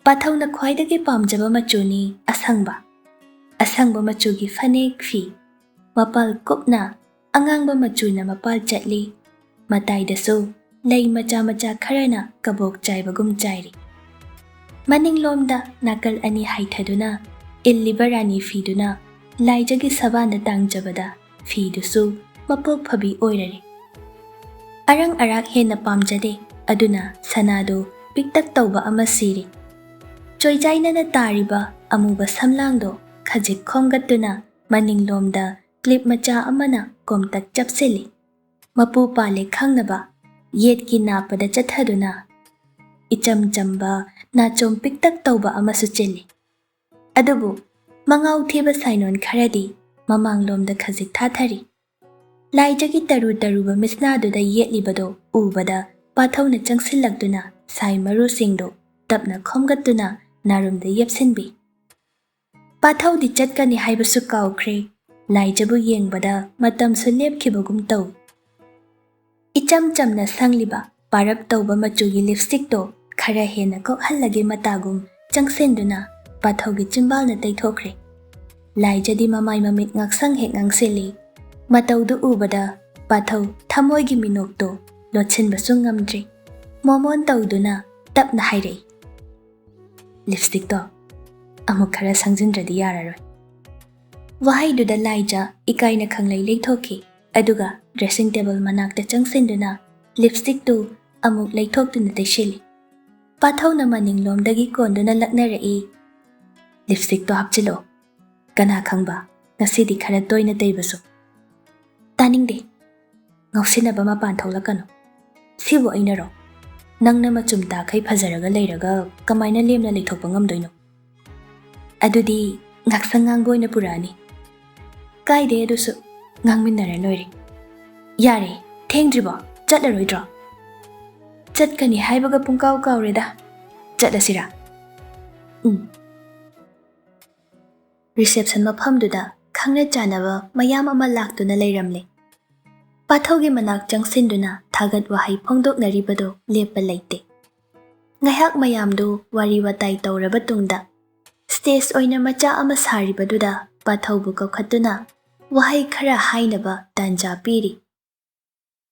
ꯄꯥꯊꯧꯅ ꯈ꯭ꯋꯥꯏꯗꯒꯤ ꯄꯥꯝꯖꯕ ꯃꯆꯨꯅꯤ ꯑꯁꯪꯕ꯫ ꯑꯁꯪꯕ ꯃꯆꯨꯒꯤ ꯐꯅꯦꯛ ꯐꯤ, ꯃꯄꯥꯜ ꯀꯨꯞꯅ ꯑꯉꯥꯡꯕ ꯃꯆꯨꯅ ꯃꯄꯥꯜ ꯆꯠꯂꯤ꯫ ꯃꯇꯥꯏꯗꯁꯨ ꯂꯩ ꯃꯆꯥ ꯃꯆꯥ ꯈꯔꯅ ꯀꯕꯣꯛ ꯆꯥꯏꯕꯒꯨꯝ ꯆꯥꯏꯔꯤ꯫ ꯃꯅꯤꯡꯂꯣꯝꯗ ꯅꯥꯀꯜ ꯑꯅꯤ ꯍꯥꯏꯊꯗꯨꯅ ꯏꯜꯂꯤꯕ ꯔꯥꯅꯤ ꯐꯤꯗꯨꯅ ꯂꯥꯏꯖꯒꯤ ꯁꯕꯥꯟꯗ ꯇꯥꯡꯖꯕꯗ ꯐꯤꯗꯨꯁꯨ ꯃꯄꯣꯛ ꯐꯕꯤ ꯑꯣꯏꯔꯔꯦ꯫ ꯑꯔꯪ ꯑꯔꯥꯛ ꯍꯦꯟꯅ ꯄꯥꯝꯖꯗꯦ, ꯑꯗꯨꯅ ꯁꯅꯥꯗꯨ ꯄꯤꯛꯇꯛ ꯇꯧꯕ ꯑꯃ ꯁꯤꯔꯤ꯫ ꯆꯣꯏꯖꯥꯏꯅꯅ ꯇꯥꯔꯤꯕ ꯑꯃꯨꯕ ꯁꯝꯂꯥꯡꯗꯣ ꯈꯖꯤꯛ ꯈꯣꯝꯒꯠꯇꯨꯅ ꯃꯅꯤꯡꯂꯣꯝꯗ clip ꯃꯆꯥ ꯑꯃꯅ ꯀꯣꯝꯇꯛ ꯆꯞꯁꯤꯜꯂꯤ꯫ ꯃꯄꯨ ꯄꯥꯜꯂꯦ ꯈꯪꯅꯕ ꯌꯦꯠꯀꯤ ꯅꯥꯞꯄꯗ ꯆꯠꯊꯗꯨꯅ ꯏꯆꯝ ꯆꯝꯕ ꯅꯥꯆꯣꯝ ꯄꯤꯛꯇꯛ ꯇꯧꯕ ꯑꯃꯁꯨ ꯆꯤꯜꯂꯤ꯫ ꯑꯗꯨꯕꯨ ꯃꯉꯥꯎ ꯊꯤꯕ ꯁꯥꯏꯅꯣꯟ ꯈꯔꯗꯤ ꯃꯃꯥꯡꯂꯣꯝꯗ ꯈꯖꯤꯛ ꯊꯥꯊꯔꯤ꯫ ꯂꯥꯏꯖꯒꯤ ꯇꯔꯨ ꯇꯔꯨꯕ ꯃꯤꯠꯁꯅꯥꯗꯨꯗ ꯌꯦꯠꯂꯤꯕꯗꯣ ꯎꯕꯗ ꯄꯥꯊꯧꯅ ꯆꯪꯁꯤꯜꯂꯛꯇꯨꯅ ꯁꯥꯏ ꯃꯔꯨꯁꯤꯡꯗꯨ ꯇꯞꯅ ꯈꯣꯝꯒꯠꯇꯨꯅ ꯅꯥꯔꯨꯝꯗ ꯌꯦꯞꯁꯤꯟꯕꯤ꯫ ꯄꯥꯊꯧꯗꯤ ꯆꯠꯀꯅꯤ ꯍꯥꯏꯕꯁꯨ ꯀꯥꯎꯈ꯭ꯔꯦ꯫ ꯂꯥꯏꯖꯕꯨ ꯌꯦꯡꯕꯗ ꯃꯇꯝꯁꯨ ꯂꯦꯞꯈꯤꯕꯒꯨꯝ ꯇꯧ꯫ ꯏꯆꯝ ꯆꯝꯅ ꯁꯪꯂꯤꯕ ꯄꯥꯔꯞ ꯇꯧꯕ ꯃꯆꯨꯒꯤ ꯂꯤꯞꯁꯇꯤꯛꯇꯣ ꯈꯔ ꯍꯦꯟꯅ ꯀꯣꯛꯍꯜꯂꯒꯦ ꯃꯇꯥꯒꯨꯝ ꯆꯪꯁꯤꯟꯗꯨꯅ ꯄꯥꯊꯧꯒꯤ ꯆꯤꯝꯕꯥꯜꯅ ꯇꯩꯊꯣꯛꯈ꯭ꯔꯦ꯫ ꯂꯥꯏꯖꯗꯤ ꯃꯃꯥꯏ ꯃꯃꯤꯠ ꯉꯥꯛꯁꯪ ꯍꯦꯛ ꯉꯥꯡꯁꯤꯜꯂꯤ꯫ ꯃꯇꯧꯗꯨ ꯎꯕꯗ ꯄꯥꯊꯧ ꯊꯃꯣꯏꯒꯤ ꯃꯤꯅꯣꯛꯇꯣ ꯂꯣꯠꯁꯤꯟꯕꯁꯨ ꯉꯝꯗ꯭ꯔꯦ꯫ ꯃꯣꯃꯣꯟ ꯇꯧꯗꯨꯅ ꯇꯞꯅ ꯍꯥꯏꯔꯛꯏ, "ꯂꯤꯞꯁꯇꯤꯛꯇꯣ ꯑꯃꯨꯛ ꯈꯔ ꯁꯪꯖꯤꯟꯗ꯭ꯔꯗꯤ ꯌꯥꯔꯔꯣꯏ"꯫ ꯋꯥꯍꯩꯗꯨꯗ ꯂꯥꯏꯖ ꯏꯀꯥꯏꯅ ꯈꯪꯂꯩ ꯂꯩꯊꯣꯛꯈꯤ, ꯑꯗꯨꯒ ꯗ꯭ꯔꯦꯁꯤꯡ ꯇꯦꯕꯜ ꯃꯅꯥꯛꯇ ꯆꯪꯁꯤꯟꯗꯨꯅ ꯂꯤꯞꯁꯇꯤꯛꯇꯨ ꯑꯃꯨꯛ ꯂꯩꯊꯣꯛꯇꯨꯅ ꯇꯩꯁꯤꯜꯂꯤ꯫ ꯄꯥꯊꯧꯅ ꯃꯅꯤꯡꯂꯣꯝꯗꯒꯤ ꯀꯣꯟꯗꯨꯅ ꯂꯛꯅꯔꯛꯏ, "ꯂꯤꯞꯁꯇꯤꯛꯇꯣ ꯍꯥꯞꯆꯤꯜꯂꯣ, ꯀꯅꯥ ꯈꯪꯕ ꯉꯁꯤꯗꯤ ꯈꯔ ꯇꯣꯏꯅ ꯇꯩꯕꯁꯨ"꯫ "ꯇꯥꯅꯤꯡꯗꯦ, ꯉꯥꯎꯁꯤꯟꯅꯕ ꯃꯄꯥꯟ ꯊꯣꯛꯂꯛꯀꯅꯨ꯫ ꯁꯤꯕꯨ ꯑꯩꯅꯔꯣ? ꯅꯪꯅ ꯃꯆꯨꯝ ꯇꯥꯈꯩ ꯐꯖꯔꯒ ꯂꯩꯔꯒ ꯀꯃꯥꯏꯅ ꯂꯦꯝꯅ ꯂꯩꯊꯣꯛꯄ ꯉꯝꯗꯣꯏꯅꯣ? ꯑꯗꯨꯗꯤ ꯉꯥꯛꯁꯪ ꯉꯥꯡꯕ ꯑꯣꯏꯅ ꯄꯨꯔꯛꯑꯅꯤ"꯫ "ꯀꯥꯏꯗꯦ, ꯑꯗꯨꯁꯨ ꯉꯥꯡꯃꯤꯟꯅꯔ ꯂꯣꯏꯔꯦ"꯫ "ꯌꯥꯔꯦ, ꯊꯦꯡꯗ꯭ꯔꯤꯕꯣ? ꯆꯠꯂꯔꯣꯏꯗ꯭ꯔꯣ?" "ꯆꯠꯀꯅꯤ ꯍꯥꯏꯕꯒ ꯄꯨꯡꯀꯥꯎ ꯀꯥꯎꯔꯦꯗ꯫ ꯆꯠꯂꯁꯤꯔꯥ?" "ꯎꯝ"꯫ ꯔꯤꯁꯦꯞꯁꯟ ꯃꯐꯝꯗꯨꯗ ꯈꯪꯅ ꯆꯥꯟꯅꯕ ꯃꯌꯥꯝ ꯑꯃ ꯂꯥꯛꯇꯨꯅ ꯂꯩꯔꯝꯂꯦ꯫ ꯄꯥꯊꯧꯒꯤ ꯃꯅꯥꯛ ꯆꯪꯁꯤꯟꯗꯨꯅ ꯊꯥꯒꯠ ꯋꯥꯍꯩ ꯐꯣꯡꯗꯣꯛꯅꯔꯤꯕꯗꯨ ꯂꯦꯞꯄ ꯂꯩꯇꯦ꯫ ꯉꯥꯏꯍꯥꯛ ꯃꯌꯥꯝꯗꯨ ꯋꯥꯔꯤ ꯋꯥꯇꯥꯏ ꯇꯧꯔꯕ ꯇꯨꯡꯗ, ꯁ꯭ꯇꯦꯖ ꯑꯣꯏꯅ ꯃꯆꯥ ꯑꯃ ꯁꯥꯔꯤꯕꯗꯨꯗ ꯄꯥꯊꯧꯕꯨ ꯀꯧꯈꯠꯇꯨꯅ ꯋꯥꯍꯩ ꯈꯔ ꯍꯥꯏꯅꯕ ꯇꯥꯟꯖꯥ ꯄꯤꯔꯤ꯫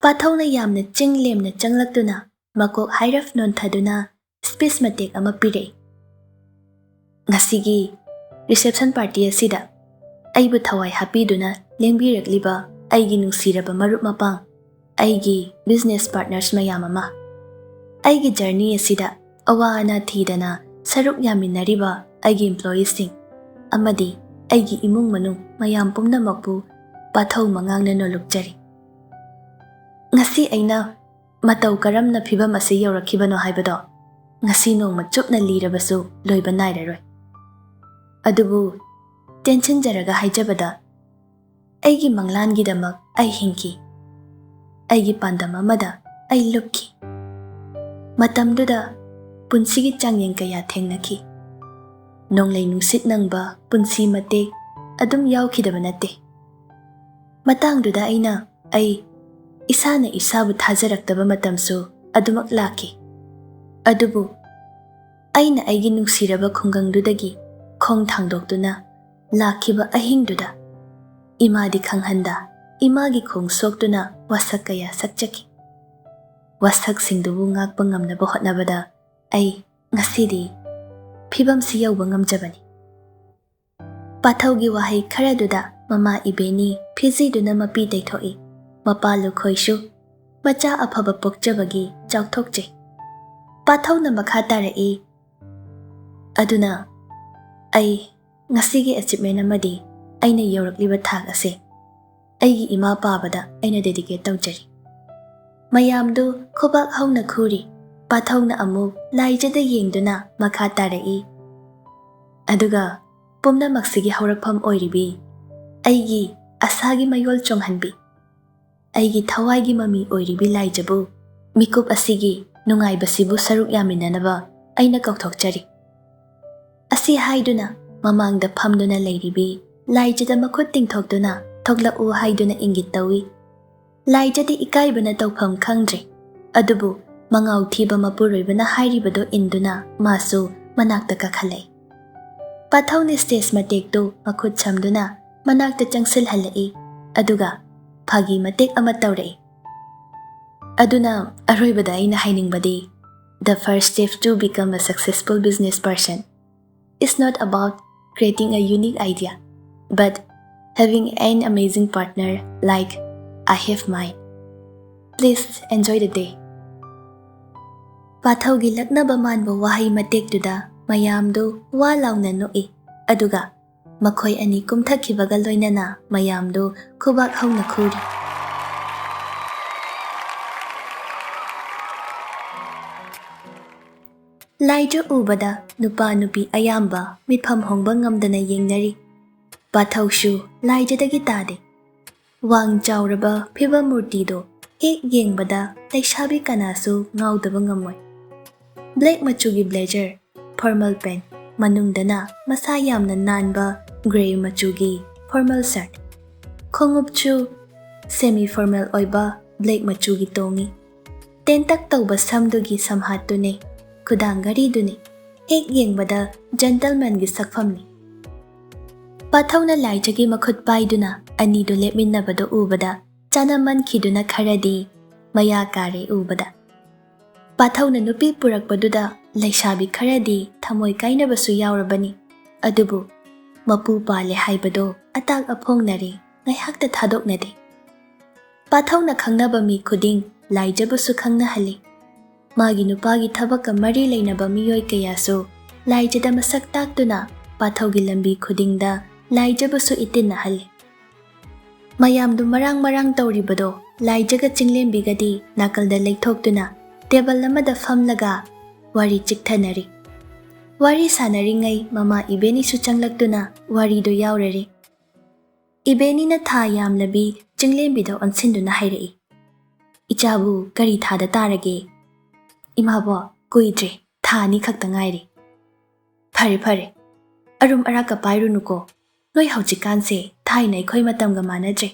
ꯄꯥꯊꯧꯅ ꯌꯥꯝꯅ ꯆꯤꯡ ꯂꯦꯝꯅ ꯆꯪꯂꯛꯇꯨꯅ ꯃꯀꯣꯛ ꯍꯥꯏꯔꯞ ꯅꯣꯟꯊꯗꯨꯅ ꯁ꯭ꯄꯤꯆ ꯃꯇꯦꯛ ꯑꯃ ꯄꯤꯔꯛꯏ꯫ "ꯉꯁꯤꯒꯤ ꯔꯤꯁꯦꯞꯁꯟ ꯄꯥꯔꯇꯤ ꯑꯁꯤꯗ ꯑꯩꯕꯨ ꯊꯋꯥꯏ ꯍꯥꯞꯄꯤꯗꯨꯅ ꯂꯦꯡꯕꯤꯔꯛꯂꯤꯕ ꯑꯩꯒꯤ ꯅꯨꯡꯁꯤꯔꯕ ꯃꯔꯨꯞ ꯃꯄꯥꯡ, ꯑꯩꯒꯤ ꯕꯤꯖꯤꯅꯦꯁ ꯄꯥꯔꯠꯅꯔꯁ ꯃꯌꯥꯝ ꯑꯃ, ꯑꯩꯒꯤ ꯖꯔꯅꯤ ꯑꯁꯤꯗ ꯑꯋꯥ ꯑꯅꯥ ꯊꯤꯗꯅ ꯁꯔꯨꯛ ꯌꯥꯃꯤꯟꯅꯔꯤꯕ ꯑꯩꯒꯤ ꯏꯝꯄ꯭ꯂꯣꯌꯤꯁꯤꯡ ꯑꯃꯗꯤ ꯑꯩꯒꯤ ꯏꯃꯨꯡ ꯃꯅꯨꯡ ꯃꯌꯥꯝ ꯄꯨꯝꯅꯃꯛꯄꯨ ꯄꯥꯊꯧ ꯃꯉꯥꯡꯅ ꯅꯣꯜꯂꯨꯛꯆꯔꯤ꯫ ꯉꯁꯤ ꯑꯩꯅ ꯃꯇꯧ ꯀꯔꯝꯅ ꯐꯤꯚꯝ ꯑꯁꯤ ꯌꯧꯔꯛꯈꯤꯕꯅꯣ ꯍꯥꯏꯕꯗꯣ ꯉꯁꯤ ꯅꯣꯡꯃ ꯆꯨꯞꯅ ꯂꯤꯔꯕꯁꯨ ꯂꯣꯏꯕ ꯅꯥꯏꯔꯔꯣꯏ꯫ ꯑꯗꯨꯕꯨ ꯇꯦꯟꯁꯤꯟꯖꯔꯒ ꯍꯥꯏꯖꯕꯗ, ꯑꯩꯒꯤ ꯃꯪꯂꯥꯟꯒꯤꯗꯃꯛ ꯑꯩ ꯍꯤꯡꯈꯤ꯫ ꯑꯩꯒꯤ ꯄꯥꯟꯗꯝ ꯑꯃꯗ ꯑꯩ ꯂꯨꯞꯈꯤ꯫ ꯃꯇꯝꯗꯨꯗ ꯄꯨꯟꯁꯤꯒꯤ ꯆꯥꯡꯌꯦꯡ ꯀꯌꯥ ꯊꯦꯡꯅꯈꯤ꯫ ꯅꯣꯡꯂꯩ ꯅꯨꯡꯁꯤꯠ ꯅꯪꯕ ꯄꯨꯟꯁꯤ ꯃꯇꯦꯛ ꯑꯗꯨꯝ ꯌꯥꯎꯈꯤꯗꯕ ꯅꯠꯇꯦ꯫ ꯃꯇꯥꯡꯗꯨꯗ ꯑꯩꯅ ꯑꯩ ꯏꯁꯥꯅ ꯏꯁꯥꯕꯨ ꯊꯥꯖꯔꯛꯇꯕ ꯃꯇꯝꯁꯨ ꯑꯗꯨꯃꯛ ꯂꯥꯛꯈꯤ꯫ ꯑꯗꯨꯕꯨ ꯑꯩꯅ ꯑꯩꯒꯤ ꯅꯨꯡꯁꯤꯔꯕ ꯈꯨꯡꯒꯪꯗꯨꯗꯒꯤ ꯈꯣꯡ ꯊꯥꯡꯗꯣꯛꯇꯨꯅ ꯂꯥꯛꯈꯤꯕ ꯑꯍꯤꯡꯗꯨꯗ ꯏꯃꯥꯗꯤ ꯈꯪꯍꯟꯗ ꯏꯃꯥꯒꯤ ꯈꯣꯡ ꯁꯣꯛꯇꯨꯅ ꯋꯥꯁꯛ ꯀꯌꯥ ꯁꯛꯆꯈꯤ꯫ ꯋꯥꯁꯛꯁꯤꯡꯗꯨꯕꯨ ꯉꯥꯛꯄ ꯉꯝꯅꯕ ꯍꯣꯠꯅꯕꯗ ꯑꯩ ꯉꯁꯤꯗꯤ ꯐꯤꯕꯝꯁꯤ ꯌꯧꯕ ꯉꯝꯖꯕꯅꯤ꯫ ꯄꯥꯊꯧꯒꯤ ꯋꯥꯍꯩ ꯈꯔꯗꯨꯗ ꯃꯃꯥ ꯏꯕꯦꯅꯤ ꯐꯤꯖꯤꯗꯨꯅ ꯃꯄꯤ ꯇꯩꯊꯣꯛꯏ꯫ ꯃꯄꯥ ꯂꯨꯈꯣꯏꯁꯨ ꯃꯆꯥ ꯑꯐꯕ ꯄꯣꯛꯆꯕꯒꯤ ꯆꯥꯎꯊꯣꯛꯆꯩ꯫ ꯄꯥꯊꯧꯅ ꯃꯈꯥ ꯇꯥꯔꯛꯏ, "ꯑꯗꯨꯅ ꯑꯩ ꯉꯁꯤꯒꯤ achievement ꯑꯃꯗꯤ ꯑꯩꯅ ꯌꯧꯔꯛꯂꯤꯕ ꯊꯥꯛ ꯑꯁꯦ ꯑꯩꯒꯤ ꯏꯃꯥ ꯄꯥꯕꯗ ꯑꯩꯅ dedicate ꯇꯧꯖꯔꯤ꯫" ꯃꯌꯥꯝꯗꯨ ꯈꯨꯕꯥꯛ ꯍꯧꯅ ꯈꯨꯔꯤ꯫ ꯄꯥꯊꯧꯅ ꯑꯃꯨꯛ ꯂꯥꯏꯖꯗ ꯌꯦꯡꯗꯨꯅ ꯃꯈꯥ ꯇꯥꯔꯛꯏ, "ꯑꯗꯨꯒ ꯄꯨꯝꯅꯃꯛꯁꯤꯒꯤ ꯍꯧꯔꯛꯐꯝ ꯑꯣꯏꯔꯤꯕꯤ ꯑꯩꯒꯤ ꯑꯁꯥꯒꯤ ꯃꯌꯣꯜ ꯆꯣꯡꯍꯟꯕꯤ, ꯑꯩꯒꯤ ꯊꯋꯥꯏꯒꯤ ꯃꯃꯤ ꯑꯣꯏꯔꯤꯕꯤ ꯂꯥꯏꯖꯕꯨ ꯃꯤꯀꯨꯞ ꯑꯁꯤꯒꯤ ꯅꯨꯡꯉꯥꯏꯕꯁꯤꯕꯨ ꯁꯔꯨꯛ ꯌꯥꯃꯤꯟꯅꯅꯕ ꯑꯩꯅ ꯀꯧꯊꯣꯛꯆꯔꯤ꯫" ꯑꯁꯤ ꯍꯥꯏꯗꯨꯅ ꯃꯃꯥꯡꯗ ꯐꯝꯗꯨꯅ ꯂꯩꯔꯤꯕꯤ ꯂꯥꯏꯖꯗ ꯃꯈꯨꯠ ꯇꯤꯡꯊꯣꯛꯇꯨꯅ ꯊꯣꯛꯂꯛꯎ ꯍꯥꯏꯗꯨꯅ ꯏꯪꯒꯤꯠ ꯇꯧꯏ꯫ ꯂꯥꯏꯖꯗꯤ ꯏꯀꯥꯏꯕꯅ ꯇꯧꯐꯝ ꯈꯪꯗ꯭ꯔꯦ꯫ ꯑꯗꯨꯕꯨ ꯃꯉꯥꯎ ꯊꯤꯕ ꯃꯄꯨꯔꯣꯏꯕꯅ ꯍꯥꯏꯔꯤꯕꯗꯨ ꯏꯟꯗꯨꯅ ꯃꯥꯁꯨ ꯃꯅꯥꯛꯇ ꯀꯥꯈꯠꯂꯛꯏ꯫ ꯄꯥꯊꯧꯅ stage ꯃꯇꯦꯛꯇꯨ ꯃꯈꯨꯠ ꯁꯝꯗꯨꯅ ꯃꯅꯥꯛꯇ ꯆꯪꯁꯤꯜꯍꯜꯂꯛꯏ꯫ ꯑꯗꯨꯒ ꯐꯥꯒꯤ ꯃꯇꯦꯛ ꯑꯃ ꯇꯧꯔꯛꯏ꯫ "ꯑꯗꯨꯅ ꯑꯔꯣꯏꯕꯗ ꯑꯩꯅ ꯍꯥꯏꯅꯤꯡꯕꯗꯤ, the first step to become a successful business person is not about creating a unique idea, but having an amazing partner like I have mine. Please enjoy the day." ꯄꯥꯊꯧꯒꯤ ꯂꯛꯅꯕ ꯃꯥꯟꯕ ꯋꯥꯍꯩ ꯃꯇꯦꯛꯇꯨꯗ ꯃꯌꯥꯝꯗꯨ ꯋꯥ ꯂꯥꯎꯅ ꯅꯣꯛꯏ꯫ ꯑꯗꯨꯒ ꯃꯈꯣꯏ ꯑꯅꯤ ꯀꯨꯝꯊꯈꯤꯕꯒ ꯂꯣꯏꯅꯅ ꯃꯌꯥꯝꯗꯨ ꯈꯨꯕꯥꯛ ꯍꯧꯅ ꯈꯨꯔꯤ꯫ ꯂꯥꯏꯖ ꯎꯕꯗ ꯅꯨꯄꯥ ꯅꯨꯄꯤ ꯑꯌꯥꯝꯕ ꯃꯤꯠꯐꯝ ꯍꯣꯡꯕ ꯉꯝꯗꯅ ꯌꯦꯡꯅꯔꯤ꯫ ꯄꯥꯊꯧꯁꯨ ꯂꯥꯏꯖꯗꯒꯤ ꯇꯥꯗꯦ꯫ ꯋꯥꯡ ꯆꯥꯎꯔꯕ ꯐꯤꯕꯝ ꯃꯨꯔꯇꯤꯗꯣ ꯍꯦꯛ ꯌꯦꯡꯕꯗ ꯂꯩꯁꯥꯕꯤ ꯀꯅꯥꯁꯨ ꯉꯥꯎꯗꯕ ꯉꯝꯃꯣꯏ꯫ ꯕ꯭ꯂꯦꯛ ꯃꯆꯨꯒꯤ ꯕ꯭ꯂꯦꯖꯔ, ꯐꯣꯔꯃꯦꯜ ꯄꯦꯟ, ꯃꯅꯨꯡꯗꯅ ꯃꯁꯥ ꯌꯥꯝꯅ ꯅꯥꯟꯕ ꯒ꯭ꯔꯦ ꯃꯆꯨꯒꯤ ꯐꯣꯔꯃꯦꯜ ꯁꯔꯠ꯫ ꯈꯣꯡꯎꯞꯁꯨ ꯁꯦꯃꯤ ꯐꯣꯔꯃꯦꯜ ꯑꯣꯏꯕ ꯕ꯭ꯂꯦꯛ ꯃꯆꯨꯒꯤ ꯇꯣꯡꯉꯤ꯫ ꯇꯦꯟꯇꯛ ꯇꯧꯕ ꯁꯝꯗꯨꯒꯤ ꯁꯝꯍꯥꯠꯇꯨꯅꯤ, ꯈꯨꯗꯥꯡ ꯘꯔꯤꯗꯨꯅꯤ꯫ ꯍꯦꯛ ꯌꯦꯡꯕꯗ ꯖꯦꯟꯇꯜꯃꯦꯟꯒꯤ ꯁꯛꯐꯝꯅꯤ꯫ ꯄꯥꯊꯧꯅ ꯂꯥꯏꯖꯒꯤ ꯃꯈꯨꯠ ꯄꯥꯏꯗꯨꯅ ꯑꯅꯤꯗꯨ ꯂꯦꯞꯃꯤꯟꯅꯕꯗꯨ ꯎꯕꯗ ꯆꯥꯅꯃꯟꯈꯤꯗꯨꯅ ꯈꯔꯗꯤ ꯃꯌꯥ ꯀꯥꯔꯦ ꯎꯕꯗ꯫ ꯄꯥꯊꯧꯅ ꯅꯨꯄꯤ ꯄꯨꯔꯛꯄꯗꯨꯗ ꯂꯩꯁꯥꯕꯤ ꯈꯔꯗꯤ ꯊꯃꯣꯏ ꯀꯥꯏꯅꯕꯁꯨ ꯌꯥꯎꯔꯕꯅꯤ꯫ ꯑꯗꯨꯕꯨ ꯃꯄꯨ ꯄꯥꯜꯂꯦ ꯍꯥꯏꯕꯗꯣ ꯑꯇꯥꯛ ꯑꯐꯣꯡꯅꯔꯦ, ꯉꯥꯏꯍꯥꯛꯇ ꯊꯥꯗꯣꯛꯅꯗꯦ꯫ ꯄꯥꯊꯧꯅ ꯈꯪꯅꯕ ꯃꯤ ꯈꯨꯗꯤꯡ ꯂꯥꯏꯖꯕꯨꯁꯨ ꯈꯪꯅꯍꯜꯂꯤ꯫ ꯃꯥꯒꯤ ꯅꯨꯄꯥꯒꯤ ꯊꯕꯛꯀ ꯃꯔꯤ ꯂꯩꯅꯕ ꯃꯤꯑꯣꯏ ꯀꯌꯥꯁꯨ ꯂꯥꯏꯖꯗ ꯃꯁꯛ ꯇꯥꯛꯇꯨꯅ ꯄꯥꯊꯧꯒꯤ ꯂꯝꯕꯤ ꯈꯨꯗꯤꯡꯗ ꯂꯥꯏꯖꯕꯨꯁꯨ ꯏꯇꯤꯟꯅꯍꯜꯂꯤ꯫ ꯃꯌꯥꯝꯗꯨ ꯃꯔꯥꯡ ꯃꯔꯥꯡ ꯇꯧꯔꯤꯕꯗꯣ ꯂꯥꯏꯖꯒ ꯆꯤꯡꯂꯦꯝꯕꯤꯒꯗꯤ ꯅꯥꯀꯜꯗ ꯂꯩꯊꯣꯛꯇꯨꯅ ꯇꯦꯕꯜ ꯑꯃꯗ ꯐꯝꯂꯒ ꯋꯥꯔꯤ ꯆꯤꯛꯊꯅꯔꯤ꯫ ꯋꯥꯔꯤ ꯁꯥꯟꯅꯔꯤꯉꯩ ꯃꯃꯥ ꯏꯕꯦꯅꯤꯁꯨ ꯆꯪꯂꯛꯇꯨꯅ ꯋꯥꯔꯤꯗꯨ ꯌꯥꯎꯔꯔꯤ꯫ ꯏꯕꯦꯅꯤꯅ ꯊꯥ ꯌꯥꯝꯂꯕꯤ ꯆꯤꯡꯂꯦꯝꯕꯤꯗ ꯑꯣꯟꯁꯤꯟꯗꯨꯅ ꯍꯥꯏꯔꯛꯏ, "ꯏꯆꯥꯕꯨ ꯀꯔꯤ ꯊꯥꯗ ꯇꯥꯔꯒꯦ?" "ꯏꯃꯥꯕꯣ, ꯀꯨꯏꯗ꯭ꯔꯦ, ꯊꯥ ꯑꯅꯤ ꯈꯛꯇ ꯉꯥꯏꯔꯤ꯫" "ꯐꯔꯦ ꯐꯔꯦ, ꯑꯔꯨꯝ ꯑꯔꯥꯛꯀ ꯄꯥꯏꯔꯨꯅꯨꯀꯣ꯫ ꯅꯣꯏ ꯍꯧꯖꯤꯛꯀꯥꯟꯁꯦ ꯊꯥꯏꯅ ꯑꯩꯈꯣꯏ ꯃꯇꯝꯒ ꯃꯥꯟꯅꯗ꯭ꯔꯦ꯫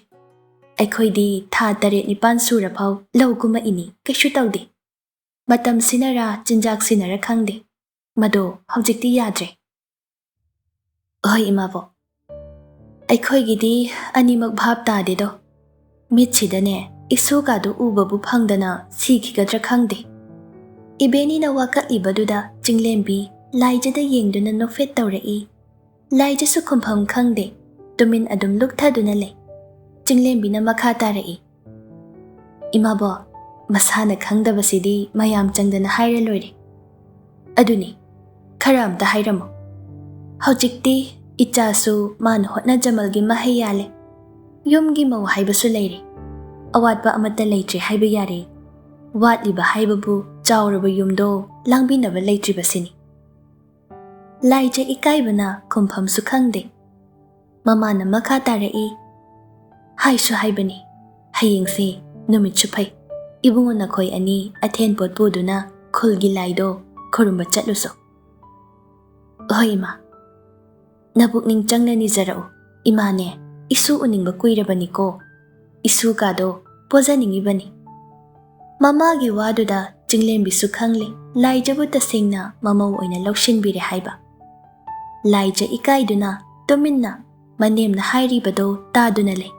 ꯑꯩꯈꯣꯏꯗꯤ ꯊꯥ ꯇꯔꯦꯠ ꯅꯤꯄꯥꯟ ꯁꯨꯔꯐꯥꯎ ꯂꯧ ꯀꯨꯝꯃꯛꯏꯅꯤ, ꯀꯩꯁꯨ ꯇꯧꯗꯦ꯫ ꯃꯇꯝꯁꯤꯅꯔꯥ ꯆꯤꯟꯖꯥꯛꯁꯤꯅꯔꯥ ꯈꯪꯗꯦ, ꯃꯗꯣ ꯍꯧꯖꯤꯛꯇꯤ ꯌꯥꯗ꯭ꯔꯦ꯫" "ꯍꯣꯏ ꯏꯃꯥꯕꯣꯛ, ꯑꯩꯈꯣꯏꯒꯤꯗꯤ ꯑꯅꯤꯃꯛ ꯚꯥꯞ ꯇꯥꯗꯦꯗꯣ꯫ ꯃꯤꯠꯁꯤꯗꯅꯦ ꯏꯁꯨꯀꯥꯗꯨ ꯎꯕꯕꯨ ꯐꯪꯗꯅ ꯁꯤꯈꯤꯒꯗ꯭ꯔꯥ ꯈꯪꯗꯦ꯫" ꯏꯕꯦꯅꯤꯅ ꯋꯥꯀꯠꯂꯤꯕꯗꯨꯗ ꯆꯤꯡꯂꯦꯝꯕꯤ ꯂꯥꯏꯖꯗ ꯌꯦꯡꯗꯨꯅ ꯅꯣꯛꯐꯦꯠ ꯇꯧꯔꯛꯏ꯫ ꯂꯥꯏꯖꯁꯨ ꯈꯨꯝꯐꯝ ꯈꯪꯗꯦ, ꯇꯨꯃꯤꯟ ꯑꯗꯨꯝ ꯂꯨꯞꯊꯗꯨꯅ ꯂꯩ꯫ ꯆꯤꯡꯂꯦꯝꯕꯤꯅ ꯃꯈꯥ ꯇꯥꯔꯛꯏ, "ꯏꯃꯥꯕꯣꯛ, ꯃꯁꯥꯅ ꯈꯪꯗꯕꯁꯤꯗꯤ ꯃꯌꯥꯝ ꯆꯪꯗꯅ ꯍꯥꯏꯔ ꯂꯣꯏꯔꯦ꯫ ꯑꯗꯨꯅꯤ, ꯈꯔ ꯑꯝꯇ ꯍꯥꯏꯔꯝꯃꯨ꯫ ꯍꯧꯖꯤꯛꯇꯤ ꯏꯆꯥꯁꯨ ꯃꯥꯅ ꯍꯣꯠꯅꯖꯃꯜꯒꯤ ꯃꯍꯩ ꯌꯥꯜꯂꯦ꯫ ꯌꯨꯝꯒꯤ ꯃꯧ ꯍꯥꯏꯕꯁꯨ ꯂꯩꯔꯦ꯫ ꯑꯋꯥꯠꯄ ꯑꯃꯠꯇ ꯂꯩꯇ꯭ꯔꯦ ꯍꯥꯏꯕ ꯌꯥꯔꯦ꯫ ꯋꯥꯠꯂꯤꯕ ꯍꯥꯏꯕꯕꯨ ꯆꯥꯎꯔꯕ ꯌꯨꯝꯗꯣ ꯂꯥꯡꯕꯤꯅꯕ ꯂꯩꯇ꯭ꯔꯤꯕꯁꯤꯅꯤ꯫" ꯂꯥꯏꯖ ꯏꯀꯥꯏꯕꯅ ꯈꯨꯝꯐꯝꯁꯨ ꯈꯪꯗꯦ꯫ ꯃꯃꯥꯅ ꯃꯈꯥ ꯇꯥꯔꯛꯏ, "ꯍꯥꯏꯁꯨ ꯍꯥꯏꯕꯅꯤ, ꯍꯌꯦꯡꯁꯦ ꯅꯨꯃꯤꯠꯁꯨ ꯐꯩ꯫ ꯏꯕꯨꯡꯉꯣ ꯅꯈꯣꯏ ꯑꯅꯤ ꯑꯊꯦꯟ ꯄꯣꯠ ꯄꯨꯗꯨꯅ ꯈꯨꯜꯒꯤ ꯂꯥꯏꯗꯣ ꯈꯨꯔꯨꯝꯕ ꯆꯠꯂꯨꯁꯣ꯫ ꯍꯣꯏ ꯏꯃꯥ, ꯅꯕꯨꯛꯅꯤꯡ ꯆꯪꯅ ꯅꯤꯖꯔꯛꯎ꯫ ꯏꯃꯥꯅꯦ, ꯏꯁꯨ ꯎꯅꯤꯡꯕ ꯀꯨꯏꯔꯕꯅꯤꯀꯣ꯫ ꯏꯁꯨ ꯀꯥꯗꯣ ꯄꯣꯖꯅꯤꯡꯉꯤꯕꯅꯤ꯫ ꯃꯃꯥꯒꯤ ꯋꯥꯗꯨꯗ ꯆꯤꯡꯂꯦꯝꯕꯤꯁꯨ ꯈꯪꯂꯦ, ꯂꯥꯏꯖꯕꯨ ꯇꯁꯦꯡꯅ ꯃꯃꯧ ꯑꯣꯏꯅ ꯂꯧꯁꯤꯟꯕꯤꯔꯦ ꯍꯥꯏꯕ꯫ ꯂꯥꯏꯖ ꯏꯀꯥꯏꯗꯨꯅ ꯇꯨꯃꯤꯟꯅ ꯃꯅꯦꯝꯅ ꯍꯥꯏꯔꯤꯕꯗꯣ ꯇꯥꯗꯨꯅ ꯂꯩ꯫